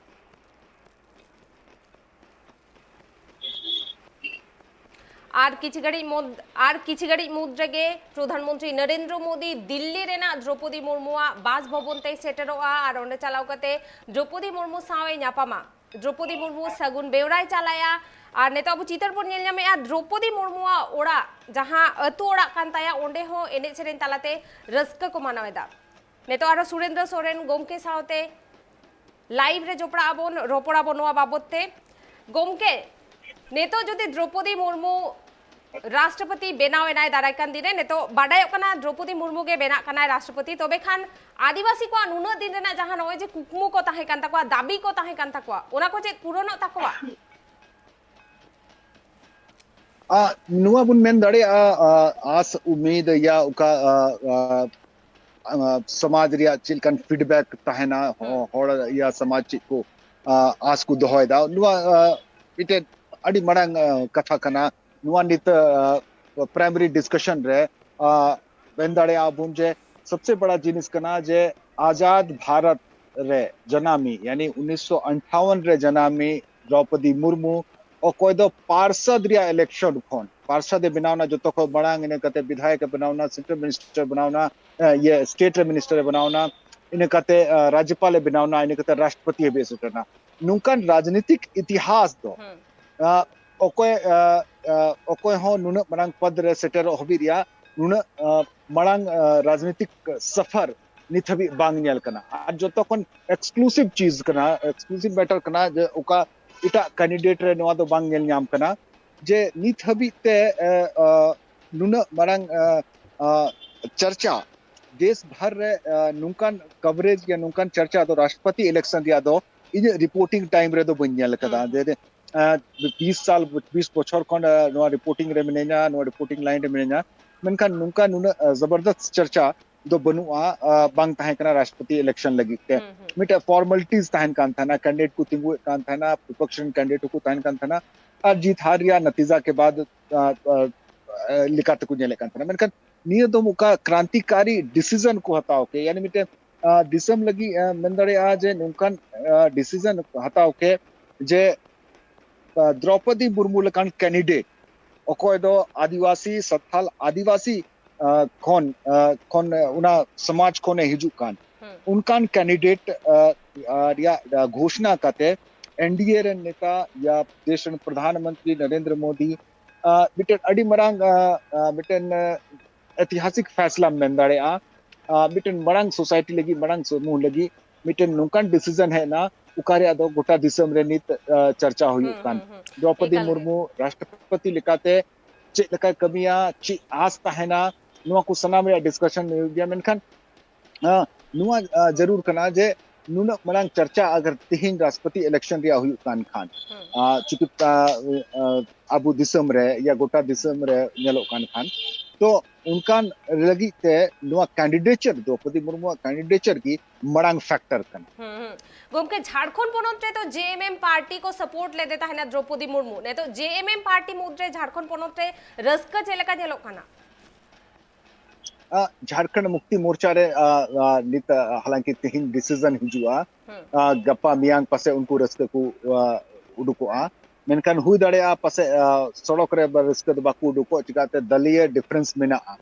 ᱟᱨ ᱠᱤᱪᱷᱤ ᱜᱷᱟᱹᱲᱤᱡ ᱢᱩᱫᱽ ᱟᱨ ᱠᱤᱪᱷᱤ ᱜᱷᱟᱹᱲᱤᱡ ᱢᱩᱫᱽ ᱨᱮᱜᱮ ᱯᱨᱚᱫᱷᱟᱱ ᱢᱚᱱᱛᱨᱤ ᱱᱚᱨᱮᱱᱫᱨᱚ ᱢᱳᱫᱤ ᱫᱤᱞᱞᱤ ᱨᱮᱱᱟᱜ ᱫᱨᱚᱯᱚᱫᱤ ᱢᱩᱨᱢᱩᱣᱟᱜ ᱵᱟᱥ ᱵᱷᱚᱵᱚᱱ ᱛᱮᱭ ᱥᱮᱴᱮᱨᱚᱜᱼᱟ ᱟᱨ ᱚᱸᱰᱮ ᱪᱟᱞᱟᱣ ᱠᱟᱛᱮ ᱫᱨᱚᱯᱚᱫᱤ ᱢᱩᱨᱢᱩ ᱥᱟᱶ ᱮ ᱧᱟᱯᱟᱢᱟ᱾ ᱫᱨᱚᱯᱚᱫᱤ ᱢᱩᱨᱢᱩ ᱥᱟᱹᱜᱩᱱ ᱵᱮᱣᱨᱟᱭ ᱪᱟᱞᱟᱭᱟ᱾ ᱟᱨ ᱱᱤᱛᱚᱜ ᱟᱵᱚ ᱪᱤᱛᱟᱹᱨ ᱵᱚᱱ ᱧᱮᱞ ᱧᱟᱢᱮᱫᱼᱟ, ᱫᱨᱚᱯᱚᱫᱤ ᱢᱩᱨᱢᱩᱣᱟᱜ ᱚᱲᱟᱜ, ᱡᱟᱦᱟᱸ ᱟᱹᱛᱩ ᱚᱲᱟᱜ ᱠᱟᱱ ᱛᱟᱭᱟ, ᱚᱸᱰᱮ ᱦᱚᱸ ᱮᱱᱮᱡ ᱥᱮᱨᱮᱧ ᱛᱟᱞᱟᱛᱮ ᱨᱟᱹᱥᱠᱟᱹ ᱠᱚ ᱢᱟᱱᱟᱣ ᱮᱫᱟ᱾ ᱱᱤᱛᱚᱜ ᱟᱨᱚ ᱥᱩᱨᱮᱱᱫᱨᱚ ᱥᱚᱨᱮᱱ ᱜᱚᱢᱠᱮ ᱥᱟᱶᱛᱮ ᱞᱟᱭᱤᱵᱷ ᱨᱮ ᱡᱚᱯᱲᱟᱜ ᱟᱵᱚᱱ, ᱨᱚᱯᱚᱲ ᱟᱵᱚᱱ ᱱᱚᱣᱟ ᱵᱟᱵᱚᱛ ᱛᱮ᱾ ᱜᱚᱢᱠᱮ, ᱱᱤᱛᱚᱜ ᱡᱩᱫᱤ ᱫᱨᱚᱯᱚᱫᱤ ᱢᱩᱨᱢᱩ ᱨᱟᱥᱴᱨᱚᱯᱚᱛᱤ ᱵᱮᱱᱟᱣ ᱮᱱᱟᱭ ᱫᱟᱨᱟᱭ ᱠᱟᱱ ᱫᱤᱱ ᱨᱮ, ᱱᱤᱛᱚᱜ ᱵᱟᱰᱟᱭᱚᱜ ᱠᱟᱱᱟ ᱫᱨᱚᱯᱚᱫᱤ ᱢᱩᱨᱢᱩ ᱜᱮ ᱵᱮᱱᱟᱜ ᱠᱟᱱᱟᱭ ᱨᱟᱥᱴᱨᱚᱯᱚᱛᱤ, ᱛᱚᱵᱮ ᱠᱷᱟᱱ ᱟᱹᱫᱤᱵᱟᱹᱥᱤ ᱠᱚᱣᱟᱜ ᱱᱩᱱᱟᱹᱜ ᱫᱤᱱ ᱨᱮᱱᱟᱜ ᱡᱟᱦᱟᱸ ᱱᱚᱜᱼᱚᱭ ᱡᱮ ᱠᱩᱠᱢᱩ ᱠᱚ ᱛᱟᱦᱮᱸ ᱠᱟᱱ ᱛᱟᱠᱚᱣᱟ, ᱫᱟᱹᱵᱤ ᱠᱚ ᱛᱟᱦᱮᱸ ᱠᱟᱱ ᱛᱟᱠᱚᱣᱟ, ᱚᱱᱟ ᱠᱚ ᱪᱮᱫ ᱯᱩᱨᱚᱱᱚᱜ ᱛᱟᱠᱚᱣᱟ? ᱟ, ᱱᱚᱣᱟ ᱵᱚᱱ ᱢᱮᱱ ᱫᱟᱲᱮᱭᱟᱜᱼᱟ, ᱟ, ᱟᱥ ᱩᱢᱤᱫ ᱭᱟ ᱚᱠᱟ, ᱟ, ᱟ, ᱟ, ᱥᱚᱢᱟᱡᱽ ᱨᱮᱭᱟᱜ ᱪᱮᱫ ᱞᱮᱠᱟᱱ ᱯᱷᱤᱰᱵᱮᱠ ᱛᱟᱦᱮᱱᱟ, ᱦᱚ-, ᱦᱩᱸ᱾ ᱦᱚᱲ ᱭᱟ ᱥᱚᱢᱟᱡᱽ ᱪᱮᱫ ᱠᱚ, ᱟ, ᱟᱥ ᱠᱚ ᱫᱚᱦᱚᱭᱮᱫᱟ, ᱱᱚᱣᱟ, ᱟ, ᱢᱤᱫᱴᱮᱱ ᱟᱹᱰᱤ ᱢᱟᱨᱟᱝ, ᱟ, ᱠᱟᱛᱷᱟ ᱠᱟᱱᱟ᱾ ᱱᱚᱣᱟ ᱱᱤᱛ, ᱟ, ᱯᱨᱟᱭᱢᱟᱨᱤ ᱰᱤᱥᱠᱟᱥᱚᱱ ᱨᱮ, ᱟ, ᱢᱮᱱ ᱫᱟᱲᱮᱭᱟᱜᱼᱟ ᱵᱚᱱ ᱡᱮ ᱥᱚᱵᱥᱮ ᱵᱟᱲᱟ ᱡᱤᱱᱤᱥ ᱠᱟᱱᱟ ᱡᱮ ᱟᱡᱟᱫ ᱵᱷᱟᱨᱚᱛ ᱨᱮ ᱡᱟᱱᱟᱢᱤ, ᱭᱟᱱᱤ ᱩᱱᱤᱥᱥᱚ ᱟᱴᱷᱟᱣᱚᱱ ᱨᱮ ᱡᱟᱱᱟᱢᱤ ᱫᱨᱚᱯᱚᱫᱤ ᱢᱩᱨᱢᱩ, ᱚᱠᱚᱭ ᱫᱚ ᱯᱟᱨᱥᱟᱫ ᱨᱮᱭᱟᱜ ᱤᱞᱮᱠᱥᱚᱱ ᱠᱷᱚᱱ, ᱯᱟᱨᱥᱟᱫ ᱮ ᱵᱮᱱᱟᱣ ᱮᱱᱟ ᱡᱚᱛᱚ ᱠᱷᱚᱱ ᱢᱟᱲᱟᱝ, ᱤᱱᱟᱹ ᱠᱟᱛᱮ ᱵᱤᱫᱷᱟᱭᱚᱠ ᱮ ᱵᱮᱱᱟᱣ ᱮᱱᱟ, ᱥᱮᱱᱴᱨᱟᱞ ᱢᱤᱱᱤᱥᱴᱟᱨ ᱵᱮᱱᱟᱣ ᱮᱱᱟ, ᱮ, ᱤᱭᱟᱹ, ᱥᱴᱮᱴ ᱨᱮ ᱢᱤᱱᱤᱥᱴᱟᱨ ᱮ ᱵᱮᱱᱟᱣ ᱮᱱᱟ, ᱤᱱᱟᱹ ᱠᱟᱛᱮ, ᱟ, ᱨᱟᱡᱽᱡᱚᱯᱟᱞ ᱮ ᱵᱮᱱᱟᱣ ᱮᱱᱟ, ᱤᱱᱟᱹ ᱠᱟᱛᱮ ᱨᱟᱥᱴᱨᱚᱯᱚᱛᱤ ᱦᱟᱹᱵᱤᱡ ᱮ ᱥᱮᱴᱮᱨ ᱮᱱᱟ᱾ ᱱᱚᱝᱠᱟᱱ ᱨᱟᱡᱽᱱᱤᱛᱤᱠ ᱤᱛᱤᱦᱟᱥ ᱫᱚ, ᱦᱩᱸ᱾ ᱟ, ᱚᱠᱚᱭ, ᱟ, ᱟ, ᱚᱠᱚᱭ ᱦᱚᱸ ᱱᱩᱱᱟᱹᱜ ᱢᱟᱨᱟᱝ ᱯᱚᱫ ᱨᱮ ᱥᱮᱴᱮᱨᱚᱜ ᱦᱟᱹᱵᱤᱡ ᱨᱮᱭᱟᱜ ᱱᱩᱱᱟᱹᱜ, ᱟ, ᱢᱟᱲᱟᱝ, ᱟ, ᱨᱟᱡᱽᱱᱤᱛᱤᱠ ᱥᱟᱯᱷᱟᱨ ᱱᱤᱛ ᱦᱟᱹᱵᱤᱡ ᱵᱟᱝ ᱧᱮᱞ ᱠᱟᱱᱟ᱾ ᱟᱨ ᱡᱚᱛᱚ ᱠᱷᱚᱱ ᱮᱠᱥᱠᱞᱩᱥᱤᱵᱷ ᱪᱤᱡᱽ ᱠᱟᱱᱟ, ᱮᱠᱥᱠᱞᱩᱥᱤᱵᱷ ᱢᱮᱴᱟᱨ ᱠᱟᱱᱟ ᱡᱮ ᱚᱠᱟ ᱮᱴᱟᱜ ᱠᱮᱱᱰᱤᱰᱮᱴ ᱨᱮ ᱱᱚᱣᱟ ᱫᱚ ᱵᱟᱝ ᱧᱮᱞ ᱧᱟᱢ ᱠᱟᱱᱟ ᱡᱮ ᱱᱤᱛ ᱦᱟᱹᱵᱤᱡ ᱛᱮ, ᱮ, ᱟ, ᱱᱩᱱᱟᱹᱜ ᱢᱟᱨᱟᱝ, ᱟ, ᱟ, ᱪᱟᱨᱪᱟ ᱫᱮᱥ ᱵᱷᱟᱨ ᱨᱮ ᱱᱚᱝᱠᱟᱱ ᱠᱟᱵᱷᱨᱮᱡᱽ ᱭᱟ ᱱᱚᱝᱠᱟᱱ ᱪᱟᱨᱪᱟ ᱫᱚ ᱨᱟᱥᱴᱨᱚᱯᱚᱛᱤ ᱤᱞᱮᱠᱥᱚᱱ ᱨᱮᱭᱟᱜ ᱫᱚ ᱤᱧᱟᱹᱜ ᱨᱤᱯᱳᱨᱴᱤᱝ ᱴᱟᱭᱤᱢ ᱨᱮᱫᱚ ᱵᱟᱹᱧ ᱧᱮᱞ ᱟᱠᱟᱫᱟ᱾ ᱡᱮ ᱵᱤᱥ ᱥᱟᱞ ᱵᱤᱥ ᱵᱚᱪᱷᱚᱨ ᱠᱷᱚᱱ ᱱᱚᱣᱟ ᱨᱤᱯᱳᱨᱴᱤᱝ ᱨᱮ ᱢᱤᱱᱟᱹᱧᱟ, ᱱᱚᱣᱟ ᱨᱤᱯᱳᱨᱴᱤᱝ ᱞᱟᱭᱤᱱ ᱨᱮ ᱢᱤᱱᱟᱹᱧᱟ, ᱢᱮᱱᱠᱷᱟᱱ ᱱᱚᱝᱠᱟ ᱱᱩᱱᱟᱹᱜ ᱡᱚᱵᱚᱨᱫᱚᱥᱛ ᱪᱟᱨᱪᱟ ᱫᱚ ᱵᱟᱹᱱᱩᱜᱼᱟ᱾ ᱵᱟᱝ ᱛᱟᱦᱮᱸ ᱠᱟᱱᱟ ᱨᱟᱥᱴᱨᱚᱯᱚᱛᱤ ᱤᱞᱮᱠᱥᱚᱱ ᱞᱟᱹᱜᱤᱫ ᱛᱮ᱾ ᱢᱤᱫᱴᱮᱱ ᱯᱷᱚᱨᱢᱟᱞᱤᱴᱤᱡᱽ ᱛᱟᱦᱮᱱ ᱠᱟᱱ ᱛᱟᱦᱮᱱᱟ, ᱠᱮᱱᱰᱤᱰᱮᱴ ᱠᱚ ᱛᱤᱸᱜᱩᱭᱮᱫ ᱠᱟᱱ ᱛᱟᱦᱮᱱᱟ, ᱵᱤᱯᱚᱠᱥ ᱨᱮᱱ ᱠᱮᱱᱰᱤᱰᱮᱴ ᱦᱚᱸᱠᱚ ᱛᱟᱦᱮᱱ ᱠᱟᱱ ᱛᱟᱦᱮᱱᱟ, ᱟᱨ ᱡᱤᱛ ᱦᱟᱨ ᱨᱮᱭᱟᱜ ᱱᱟᱛᱤᱡᱟ ᱠᱮ ᱵᱟᱫ ᱞᱮᱠᱟ ᱛᱮᱠᱚ ᱧᱮᱞᱮᱫ ᱠᱟᱱ ᱛᱟᱦᱮᱱᱟ᱾ ᱢᱮᱱᱠᱷᱟᱱ ᱱᱤᱭᱟᱹ ᱫᱚ ᱚᱠᱟ ᱠᱨᱟᱱᱛᱤᱠᱟᱨᱤ ᱰᱤᱥᱤᱡᱚᱱ ᱠᱚ ᱦᱟᱛᱟᱣ ᱠᱮᱫ, ᱭᱟᱱᱤ ᱢᱤᱫᱴᱮᱱ ᱫᱤᱥᱚᱢ ᱞᱟᱹᱜᱤᱫ ᱢᱮᱱ ᱫᱟᱲᱮᱭᱟᱜᱼᱟ ᱡᱮ ᱱᱚᱝᱠᱟᱱ ᱰᱤᱥᱤᱡᱚᱱ ᱦᱟᱛᱟᱣ ᱠᱮᱫ ᱡᱮ ᱫᱨᱚᱯᱚᱫᱤ ᱢᱩᱨᱢᱩ ᱞᱮᱠᱟᱱ ᱠᱮᱱᱰᱤᱰᱮᱴ, ᱚᱠᱚᱭ ᱫᱚ ᱟᱹᱫᱤᱵᱟᱹᱥᱤ, ᱥᱟᱱᱛᱟᱞ ᱟᱹᱫᱤᱵᱟᱹᱥᱤ ᱠᱷᱚᱱ ᱠᱷᱚᱱ ᱚᱱᱟ ᱥᱚᱢᱟᱡᱽ ᱠᱷᱚᱱᱮ ᱦᱤᱡᱩᱜ ᱠᱟᱱ, ᱚᱱᱠᱟᱱ ᱠᱮᱱᱰᱤᱰᱮᱴ ᱨᱮᱭᱟᱜ ᱜᱷᱳᱥᱱᱟ ᱠᱟᱛᱮ ᱮᱱᱰᱤᱮ ᱨᱮᱱ ᱱᱮᱛᱟ ᱭᱟ ᱫᱮᱥ ᱨᱮᱱ ᱯᱨᱚᱫᱷᱟᱱ ᱢᱚᱱᱛᱨᱤ ᱱᱚᱨᱮᱱᱫᱨᱚ ᱢᱳᱫᱤ ᱢᱤᱫᱴᱮᱱ ᱟᱹᱰᱤ ᱢᱟᱨᱟᱝ ᱢᱤᱫᱴᱮᱱ ᱮᱛᱤᱦᱟᱥᱤᱠ ᱯᱷᱮᱥᱞᱟᱢ ᱢᱮᱱ ᱫᱟᱲᱮᱭᱟᱜᱼᱟ᱾ ᱢᱤᱫᱴᱮᱱ ᱢᱟᱨᱟᱝ ᱥᱳᱥᱟᱭᱴᱤ ᱞᱟᱹᱜᱤᱫ, ᱢᱟᱨᱟᱝ ᱥᱚᱢᱩᱦ ᱞᱟᱹᱜᱤᱫ ᱢᱤᱫᱴᱮᱱ ᱱᱚᱝᱠᱟᱱ ᱰᱤᱥᱤᱡᱚᱱ ᱦᱮᱡ ᱮᱱᱟ, ᱚᱠᱟ ᱨᱮᱭᱟᱜ ᱫᱚ ᱜᱚᱴᱟ ᱫᱤᱥᱚᱢ ᱨᱮ ᱱᱤᱛ ᱪᱟᱨᱪᱟ ᱦᱩᱭᱩᱜ ᱠᱟᱱ᱾ ᱫᱨᱚᱯᱚᱫᱤ ᱢᱩᱨᱢᱩ ᱨᱟᱥᱴᱨᱚᱯᱚᱛᱤ ᱞᱮᱠᱟᱛᱮ ᱪᱮᱫ ᱞᱮᱠᱟᱭ ᱠᱟᱹᱢᱤᱭᱟ, ᱪᱮᱫ ᱟᱥ ᱛᱟᱦᱮᱱᱟ, ᱱᱚᱣᱟ ᱠᱚ ᱥᱟᱱᱟᱢ ᱨᱮᱭᱟᱜ ᱰᱤᱥᱠᱟᱥᱚᱱ ᱦᱩᱭᱩᱜ ᱜᱮᱭᱟ᱾ ᱢᱮᱱᱠᱷᱟᱱ ᱱᱚᱣᱟ ᱡᱟᱹᱨᱩᱲ ᱠᱟᱱᱟ ᱡᱮ ᱱᱩᱱᱟᱹᱜ ᱢᱟᱨᱟᱝ ᱪᱟᱨᱪᱟ ᱟᱜᱟᱨ ᱛᱤᱦᱤᱧ ᱨᱟᱥᱴᱨᱚᱯᱚᱛᱤ ᱤᱞᱮᱠᱥᱚᱱ ᱨᱮᱭᱟᱜ ᱦᱩᱭᱩᱜ ᱠᱟᱱ ᱠᱷᱟᱱ, ᱪᱩᱠᱤ ᱟᱵᱚ ᱫᱤᱥᱚᱢ ᱨᱮ ᱭᱟ ᱜᱚᱴᱟ ᱫᱤᱥᱚᱢ ᱨᱮ ᱧᱮᱞᱚᱜ ᱠᱟᱱ ᱠᱷᱟᱱ, ᱛᱚ ᱚᱱᱠᱟᱱ ᱞᱟᱹᱜᱤᱫ ᱛᱮ ᱱᱚᱣᱟ ᱠᱮᱱᱰᱤᱰᱮᱪᱟᱨ, ᱫᱨᱚᱯᱚᱫᱤ ᱢᱩᱨᱢᱩᱣᱟᱜ ᱠᱮᱱᱰᱤᱰᱮᱪᱟᱨ ᱜᱮ ᱢᱟᱲᱟᱝ ᱯᱷᱮᱠᱴᱚᱨ ᱠᱟᱱᱟ᱾ ᱜᱚᱢᱠᱮ, ᱡᱷᱟᱲᱠᱷᱚᱸᱰ ᱯᱚᱱᱚᱛ ᱨᱮᱫᱚ ᱡᱮᱮᱢᱮᱢ ᱯᱟᱨᱴᱤ ᱠᱚ ᱥᱟᱯᱳᱨᱴ ᱞᱮᱫᱮ ᱛᱟᱦᱮᱱᱟ ᱫᱨᱚᱯᱚᱫᱤ ᱢᱩᱨᱢᱩ, ᱱᱤᱛᱚᱜ ᱡᱮᱮᱢᱮᱢ ᱯᱟᱨᱴᱤ ᱢᱩᱫᱽᱨᱮ ᱡᱷᱟᱲᱠᱷᱚᱸᱰ ᱯᱚᱱᱚᱛ ᱨᱮ ᱨᱟᱹᱥᱠᱟᱹ ᱪᱮᱫ ᱞᱮᱠᱟ ᱧᱮᱞᱚᱜ ᱠᱟᱱᱟ? ᱡᱷᱟᱲᱠᱷᱚᱸᱰ ᱢᱩᱠᱛᱤ ᱢᱳᱨᱪᱟ ᱨᱮ ᱱᱤᱛ ᱦᱟᱞᱟᱝᱠᱤ ᱛᱮᱦᱮᱧ ᱰᱤᱥᱤᱡᱚᱱ ᱦᱤᱡᱩᱜᱼᱟ, ᱜᱟᱯᱟ ᱢᱮᱭᱟᱝ ᱯᱟᱥᱮ ᱩᱱᱠᱩ ᱨᱟᱹᱥᱠᱟᱹ ᱠᱚ ᱩᱰᱩᱠᱚᱜᱼᱟ᱾ ᱢᱮᱱᱠᱷᱟᱱ ᱦᱩᱭ ᱫᱟᱲᱮᱭᱟᱜᱼᱟ ᱯᱟᱥᱮ ᱥᱚᱲᱚᱠ ᱨᱮ ᱨᱟᱹᱥᱠᱟᱹ ᱫᱚ ᱵᱟᱠᱚ ᱩᱰᱩᱠᱚᱜ, ᱪᱤᱠᱟᱛᱮ ᱫᱟᱹᱞᱤᱭᱟᱹ ᱰᱤᱯᱷᱟᱨᱮᱱᱥ ᱢᱮᱱᱟᱜᱼᱟ᱾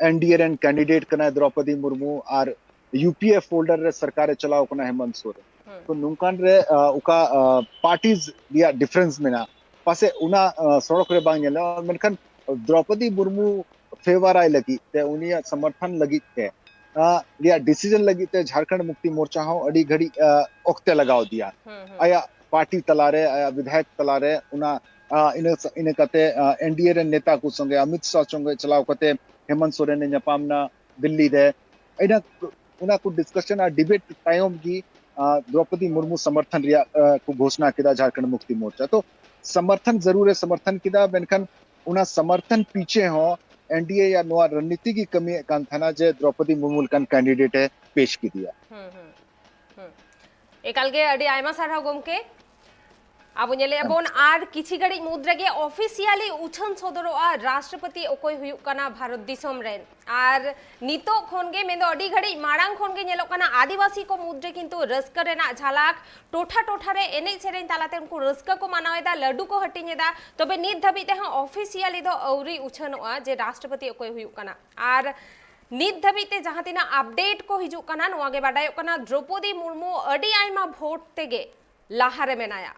ᱮᱱᱰᱤᱮ ᱨᱮᱱ ᱠᱮᱱᱰᱤᱰᱮᱴ ᱠᱟᱱᱟᱭ ᱫᱨᱚᱯᱚᱫᱤ ᱢᱩᱨᱢᱩ ᱟᱨ ᱭᱩᱯᱤᱮ ᱯᱷᱳᱞᱰᱟᱨ ᱨᱮ ᱥᱚᱨᱠᱟᱨᱮ ᱪᱟᱞᱟᱣ ᱠᱟᱱᱟ ᱦᱮᱢᱚᱱᱛ ᱥᱚᱨᱮᱱ᱾ ᱛᱚ ᱱᱚᱝᱠᱟᱱ ᱨᱮ ᱚᱠᱟ ᱯᱟᱨᱴᱤᱡᱽ ᱨᱮᱭᱟᱜ ᱰᱤᱯᱷᱟᱨᱮᱱᱥ ᱢᱮᱱᱟᱜᱼᱟ, ᱯᱟᱥᱮ ᱚᱱᱟ ᱥᱚᱲᱚᱠ ᱨᱮ ᱵᱟᱝ ᱧᱮᱞᱚᱜᱼᱟ᱾ ᱢᱮᱱᱠᱷᱟᱱ ᱫᱨᱚᱯᱚᱫᱤ ᱢᱩᱨᱢᱩ ᱯᱷᱮᱵᱟᱨᱟᱭ ᱞᱟᱹᱜᱤᱫ ᱛᱮ, ᱩᱱᱤᱭᱟᱜ ᱥᱚᱢᱚᱨᱛᱷᱚᱱ ᱞᱟᱹᱜᱤᱫ ᱛᱮ ᱨᱮᱭᱟᱜ ᱰᱤᱥᱤᱡᱚᱱ ᱞᱟᱹᱜᱤᱫ ᱛᱮ ᱡᱷᱟᱲᱠᱷᱚᱸᱰ ᱢᱩᱠᱛᱤ ᱢᱳᱨᱪᱟ ᱦᱚᱸ ᱟᱹᱰᱤ ᱜᱷᱟᱹᱲᱤᱡ ᱚᱠᱛᱮ ᱞᱟᱜᱟᱣ ᱫᱤᱭᱟ᱾ ᱟᱭᱟᱜ ᱯᱟᱨᱴᱤ ᱛᱟᱞᱟᱨᱮ, ᱟᱭᱟᱜ ᱵᱤᱫᱷᱟᱭᱚᱠ ᱛᱟᱞᱟᱨᱮ ᱚᱱᱟ ᱤᱱᱟᱹ ᱤᱱᱟᱹ ᱠᱟᱛᱮ ᱮᱱᱰᱤᱮ ᱨᱮᱱ ᱱᱮᱛᱟ ᱠᱚ ᱥᱚᱸᱜᱮ, ᱚᱢᱤᱛ ᱥᱟᱦ ᱥᱚᱸᱜᱮ ᱪᱟᱞᱟᱣ ᱠᱟᱛᱮ ᱦᱮᱢᱚᱱᱛ ᱥᱚᱨᱮᱱ ᱮ ᱧᱟᱯᱟᱢ ᱮᱱᱟ ᱫᱤᱞᱞᱤ ᱨᱮ᱾ ᱤᱱᱟᱹ ᱚᱱᱟ ᱠᱚ ᱰᱤᱥᱠᱟᱥᱚᱱ ᱟᱨ ᱰᱤᱵᱮᱴ ᱛᱟᱭᱚᱢ ᱜᱮ ᱟᱸ, ᱫᱨᱚᱯᱚᱫᱤ ᱢᱩᱨᱢᱩ ᱥᱚᱢᱚᱨᱛᱷᱚᱱ ᱨᱮᱭᱟᱜ ᱟᱸ, ᱠᱚ ᱜᱷᱳᱥᱱᱟ ᱠᱮᱫᱟ ᱡᱷᱟᱨᱠᱷᱚᱸᱰ ᱢᱩᱠᱛᱤ ᱢᱳᱨᱪᱟ᱾ ᱛᱚ ᱥᱚᱢᱚᱨᱛᱷᱚᱱ ᱡᱟᱹᱨᱩᱲ ᱮ ᱥᱚᱢᱚᱨᱛᱷᱚᱱ ᱠᱮᱫᱟ, ᱢᱮᱱᱠᱷᱟᱱ ᱚᱱᱟ ᱥᱚᱢᱚᱨᱛᱷᱚᱱ ᱯᱤᱪᱷᱮ ᱦᱚᱸ ᱮᱱᱰᱤᱮ ᱭᱟ ᱱᱚᱣᱟ ᱨᱚᱱᱱᱤᱛᱤ ᱜᱮ ᱠᱟᱹᱢᱤᱭᱮᱫ ᱠᱟᱱ ᱛᱟᱦᱮᱱᱟ ᱡᱮ ᱫᱨᱚᱯᱚᱫᱤ ᱢᱩᱨᱢᱩ ᱞᱮᱠᱟᱱ ᱠᱮᱱᱰᱤᱰᱮᱴ ᱮ ᱯᱮᱥ ᱠᱮᱫᱮᱭᱟ᱾ ᱦᱩᱸ, ᱦᱩᱸ, ᱦᱩᱸ᱾ ᱮᱠᱟᱞ ᱜᱮ ᱟᱹᱰᱤ ᱟᱭᱢᱟ ᱥᱟᱨᱦᱟᱣ ᱜᱚᱢᱠᱮ᱾ ᱟᱵᱚ ᱧᱮᱞᱮᱫᱼᱟ ᱵᱚᱱ ᱟᱨ ᱠᱤᱪᱷᱤ ᱜᱷᱟᱹᱲᱤᱡ ᱢᱩᱫᱽ ᱨᱮᱜᱮ ᱚᱯᱷᱤᱥᱤᱭᱟᱞᱤ ᱩᱪᱷᱟᱹᱱ ᱥᱚᱫᱚᱨᱚᱜᱼᱟ ᱨᱟᱥᱴᱨᱚᱯᱚᱛᱤ ᱚᱠᱚᱭ ᱦᱩᱭᱩᱜ ᱠᱟᱱᱟ ᱵᱷᱟᱨᱚᱛ ᱫᱤᱥᱚᱢ ᱨᱮᱱ᱾ ᱟᱨ ᱱᱤᱛᱚᱜ ᱠᱷᱚᱱ ᱜᱮ, ᱢᱮᱱᱫᱚ ᱟᱹᱰᱤ ᱜᱷᱟᱹᱲᱤᱡ ᱢᱟᱲᱟᱝ ᱠᱷᱚᱱ ᱜᱮ ᱧᱮᱞᱚᱜ ᱠᱟᱱᱟ ᱟᱹᱫᱤᱵᱟᱹᱥᱤ ᱠᱚ ᱢᱩᱫᱽ ᱨᱮ ᱠᱤᱱᱛᱩ ᱨᱟᱹᱥᱠᱟᱹ ᱨᱮᱱᱟᱜ ᱡᱷᱟᱞᱟᱠ, ᱴᱚᱴᱷᱟ ᱴᱚᱴᱷᱟ ᱨᱮ ᱮᱱᱮᱡ ᱥᱮᱨᱮᱧ ᱛᱟᱞᱟᱛᱮ ᱩᱱᱠᱩ ᱨᱟᱹᱥᱠᱟᱹ ᱠᱚ ᱢᱟᱱᱟᱣ ᱮᱫᱟ, ᱞᱟᱹᱰᱩ ᱠᱚ ᱦᱟᱹᱴᱤᱧ ᱮᱫᱟ᱾ ᱛᱚᱵᱮ ᱱᱤᱛ ᱫᱷᱟᱹᱵᱤᱡ ᱛᱮᱦᱚᱸ ᱚᱯᱷᱤᱥᱤᱭᱟᱞᱤ ᱫᱚ ᱟᱹᱣᱨᱤ ᱩᱪᱷᱟᱹᱱᱚᱜᱼᱟ ᱡᱮ ᱨᱟᱥᱴᱨᱚᱯᱚᱛᱤ ᱚᱠᱚᱭ ᱦᱩᱭᱩᱜ ᱠᱟᱱᱟ᱾ ᱟᱨ ᱱᱤᱛ ᱫᱷᱟᱹᱵᱤᱡ ᱛᱮ ᱡᱟᱦᱟᱸ ᱛᱤᱱᱟᱹᱜ ᱟᱯᱰᱮᱴ ᱠᱚ ᱦᱤᱡᱩᱜ ᱠᱟᱱᱟ, ᱱᱚᱣᱟ ᱜᱮ ᱵᱟᱰᱟᱭᱚᱜ ᱠᱟᱱᱟ ᱫᱨᱚᱯᱚᱫᱤ ᱢᱩᱨᱢᱩ ᱟᱹᱰᱤ ᱟᱭᱢᱟ ᱵᱷᱳᱴ ᱛᱮᱜᱮ ᱞᱟᱦᱟᱨᱮ ᱢᱮᱱᱟᱭᱟ᱾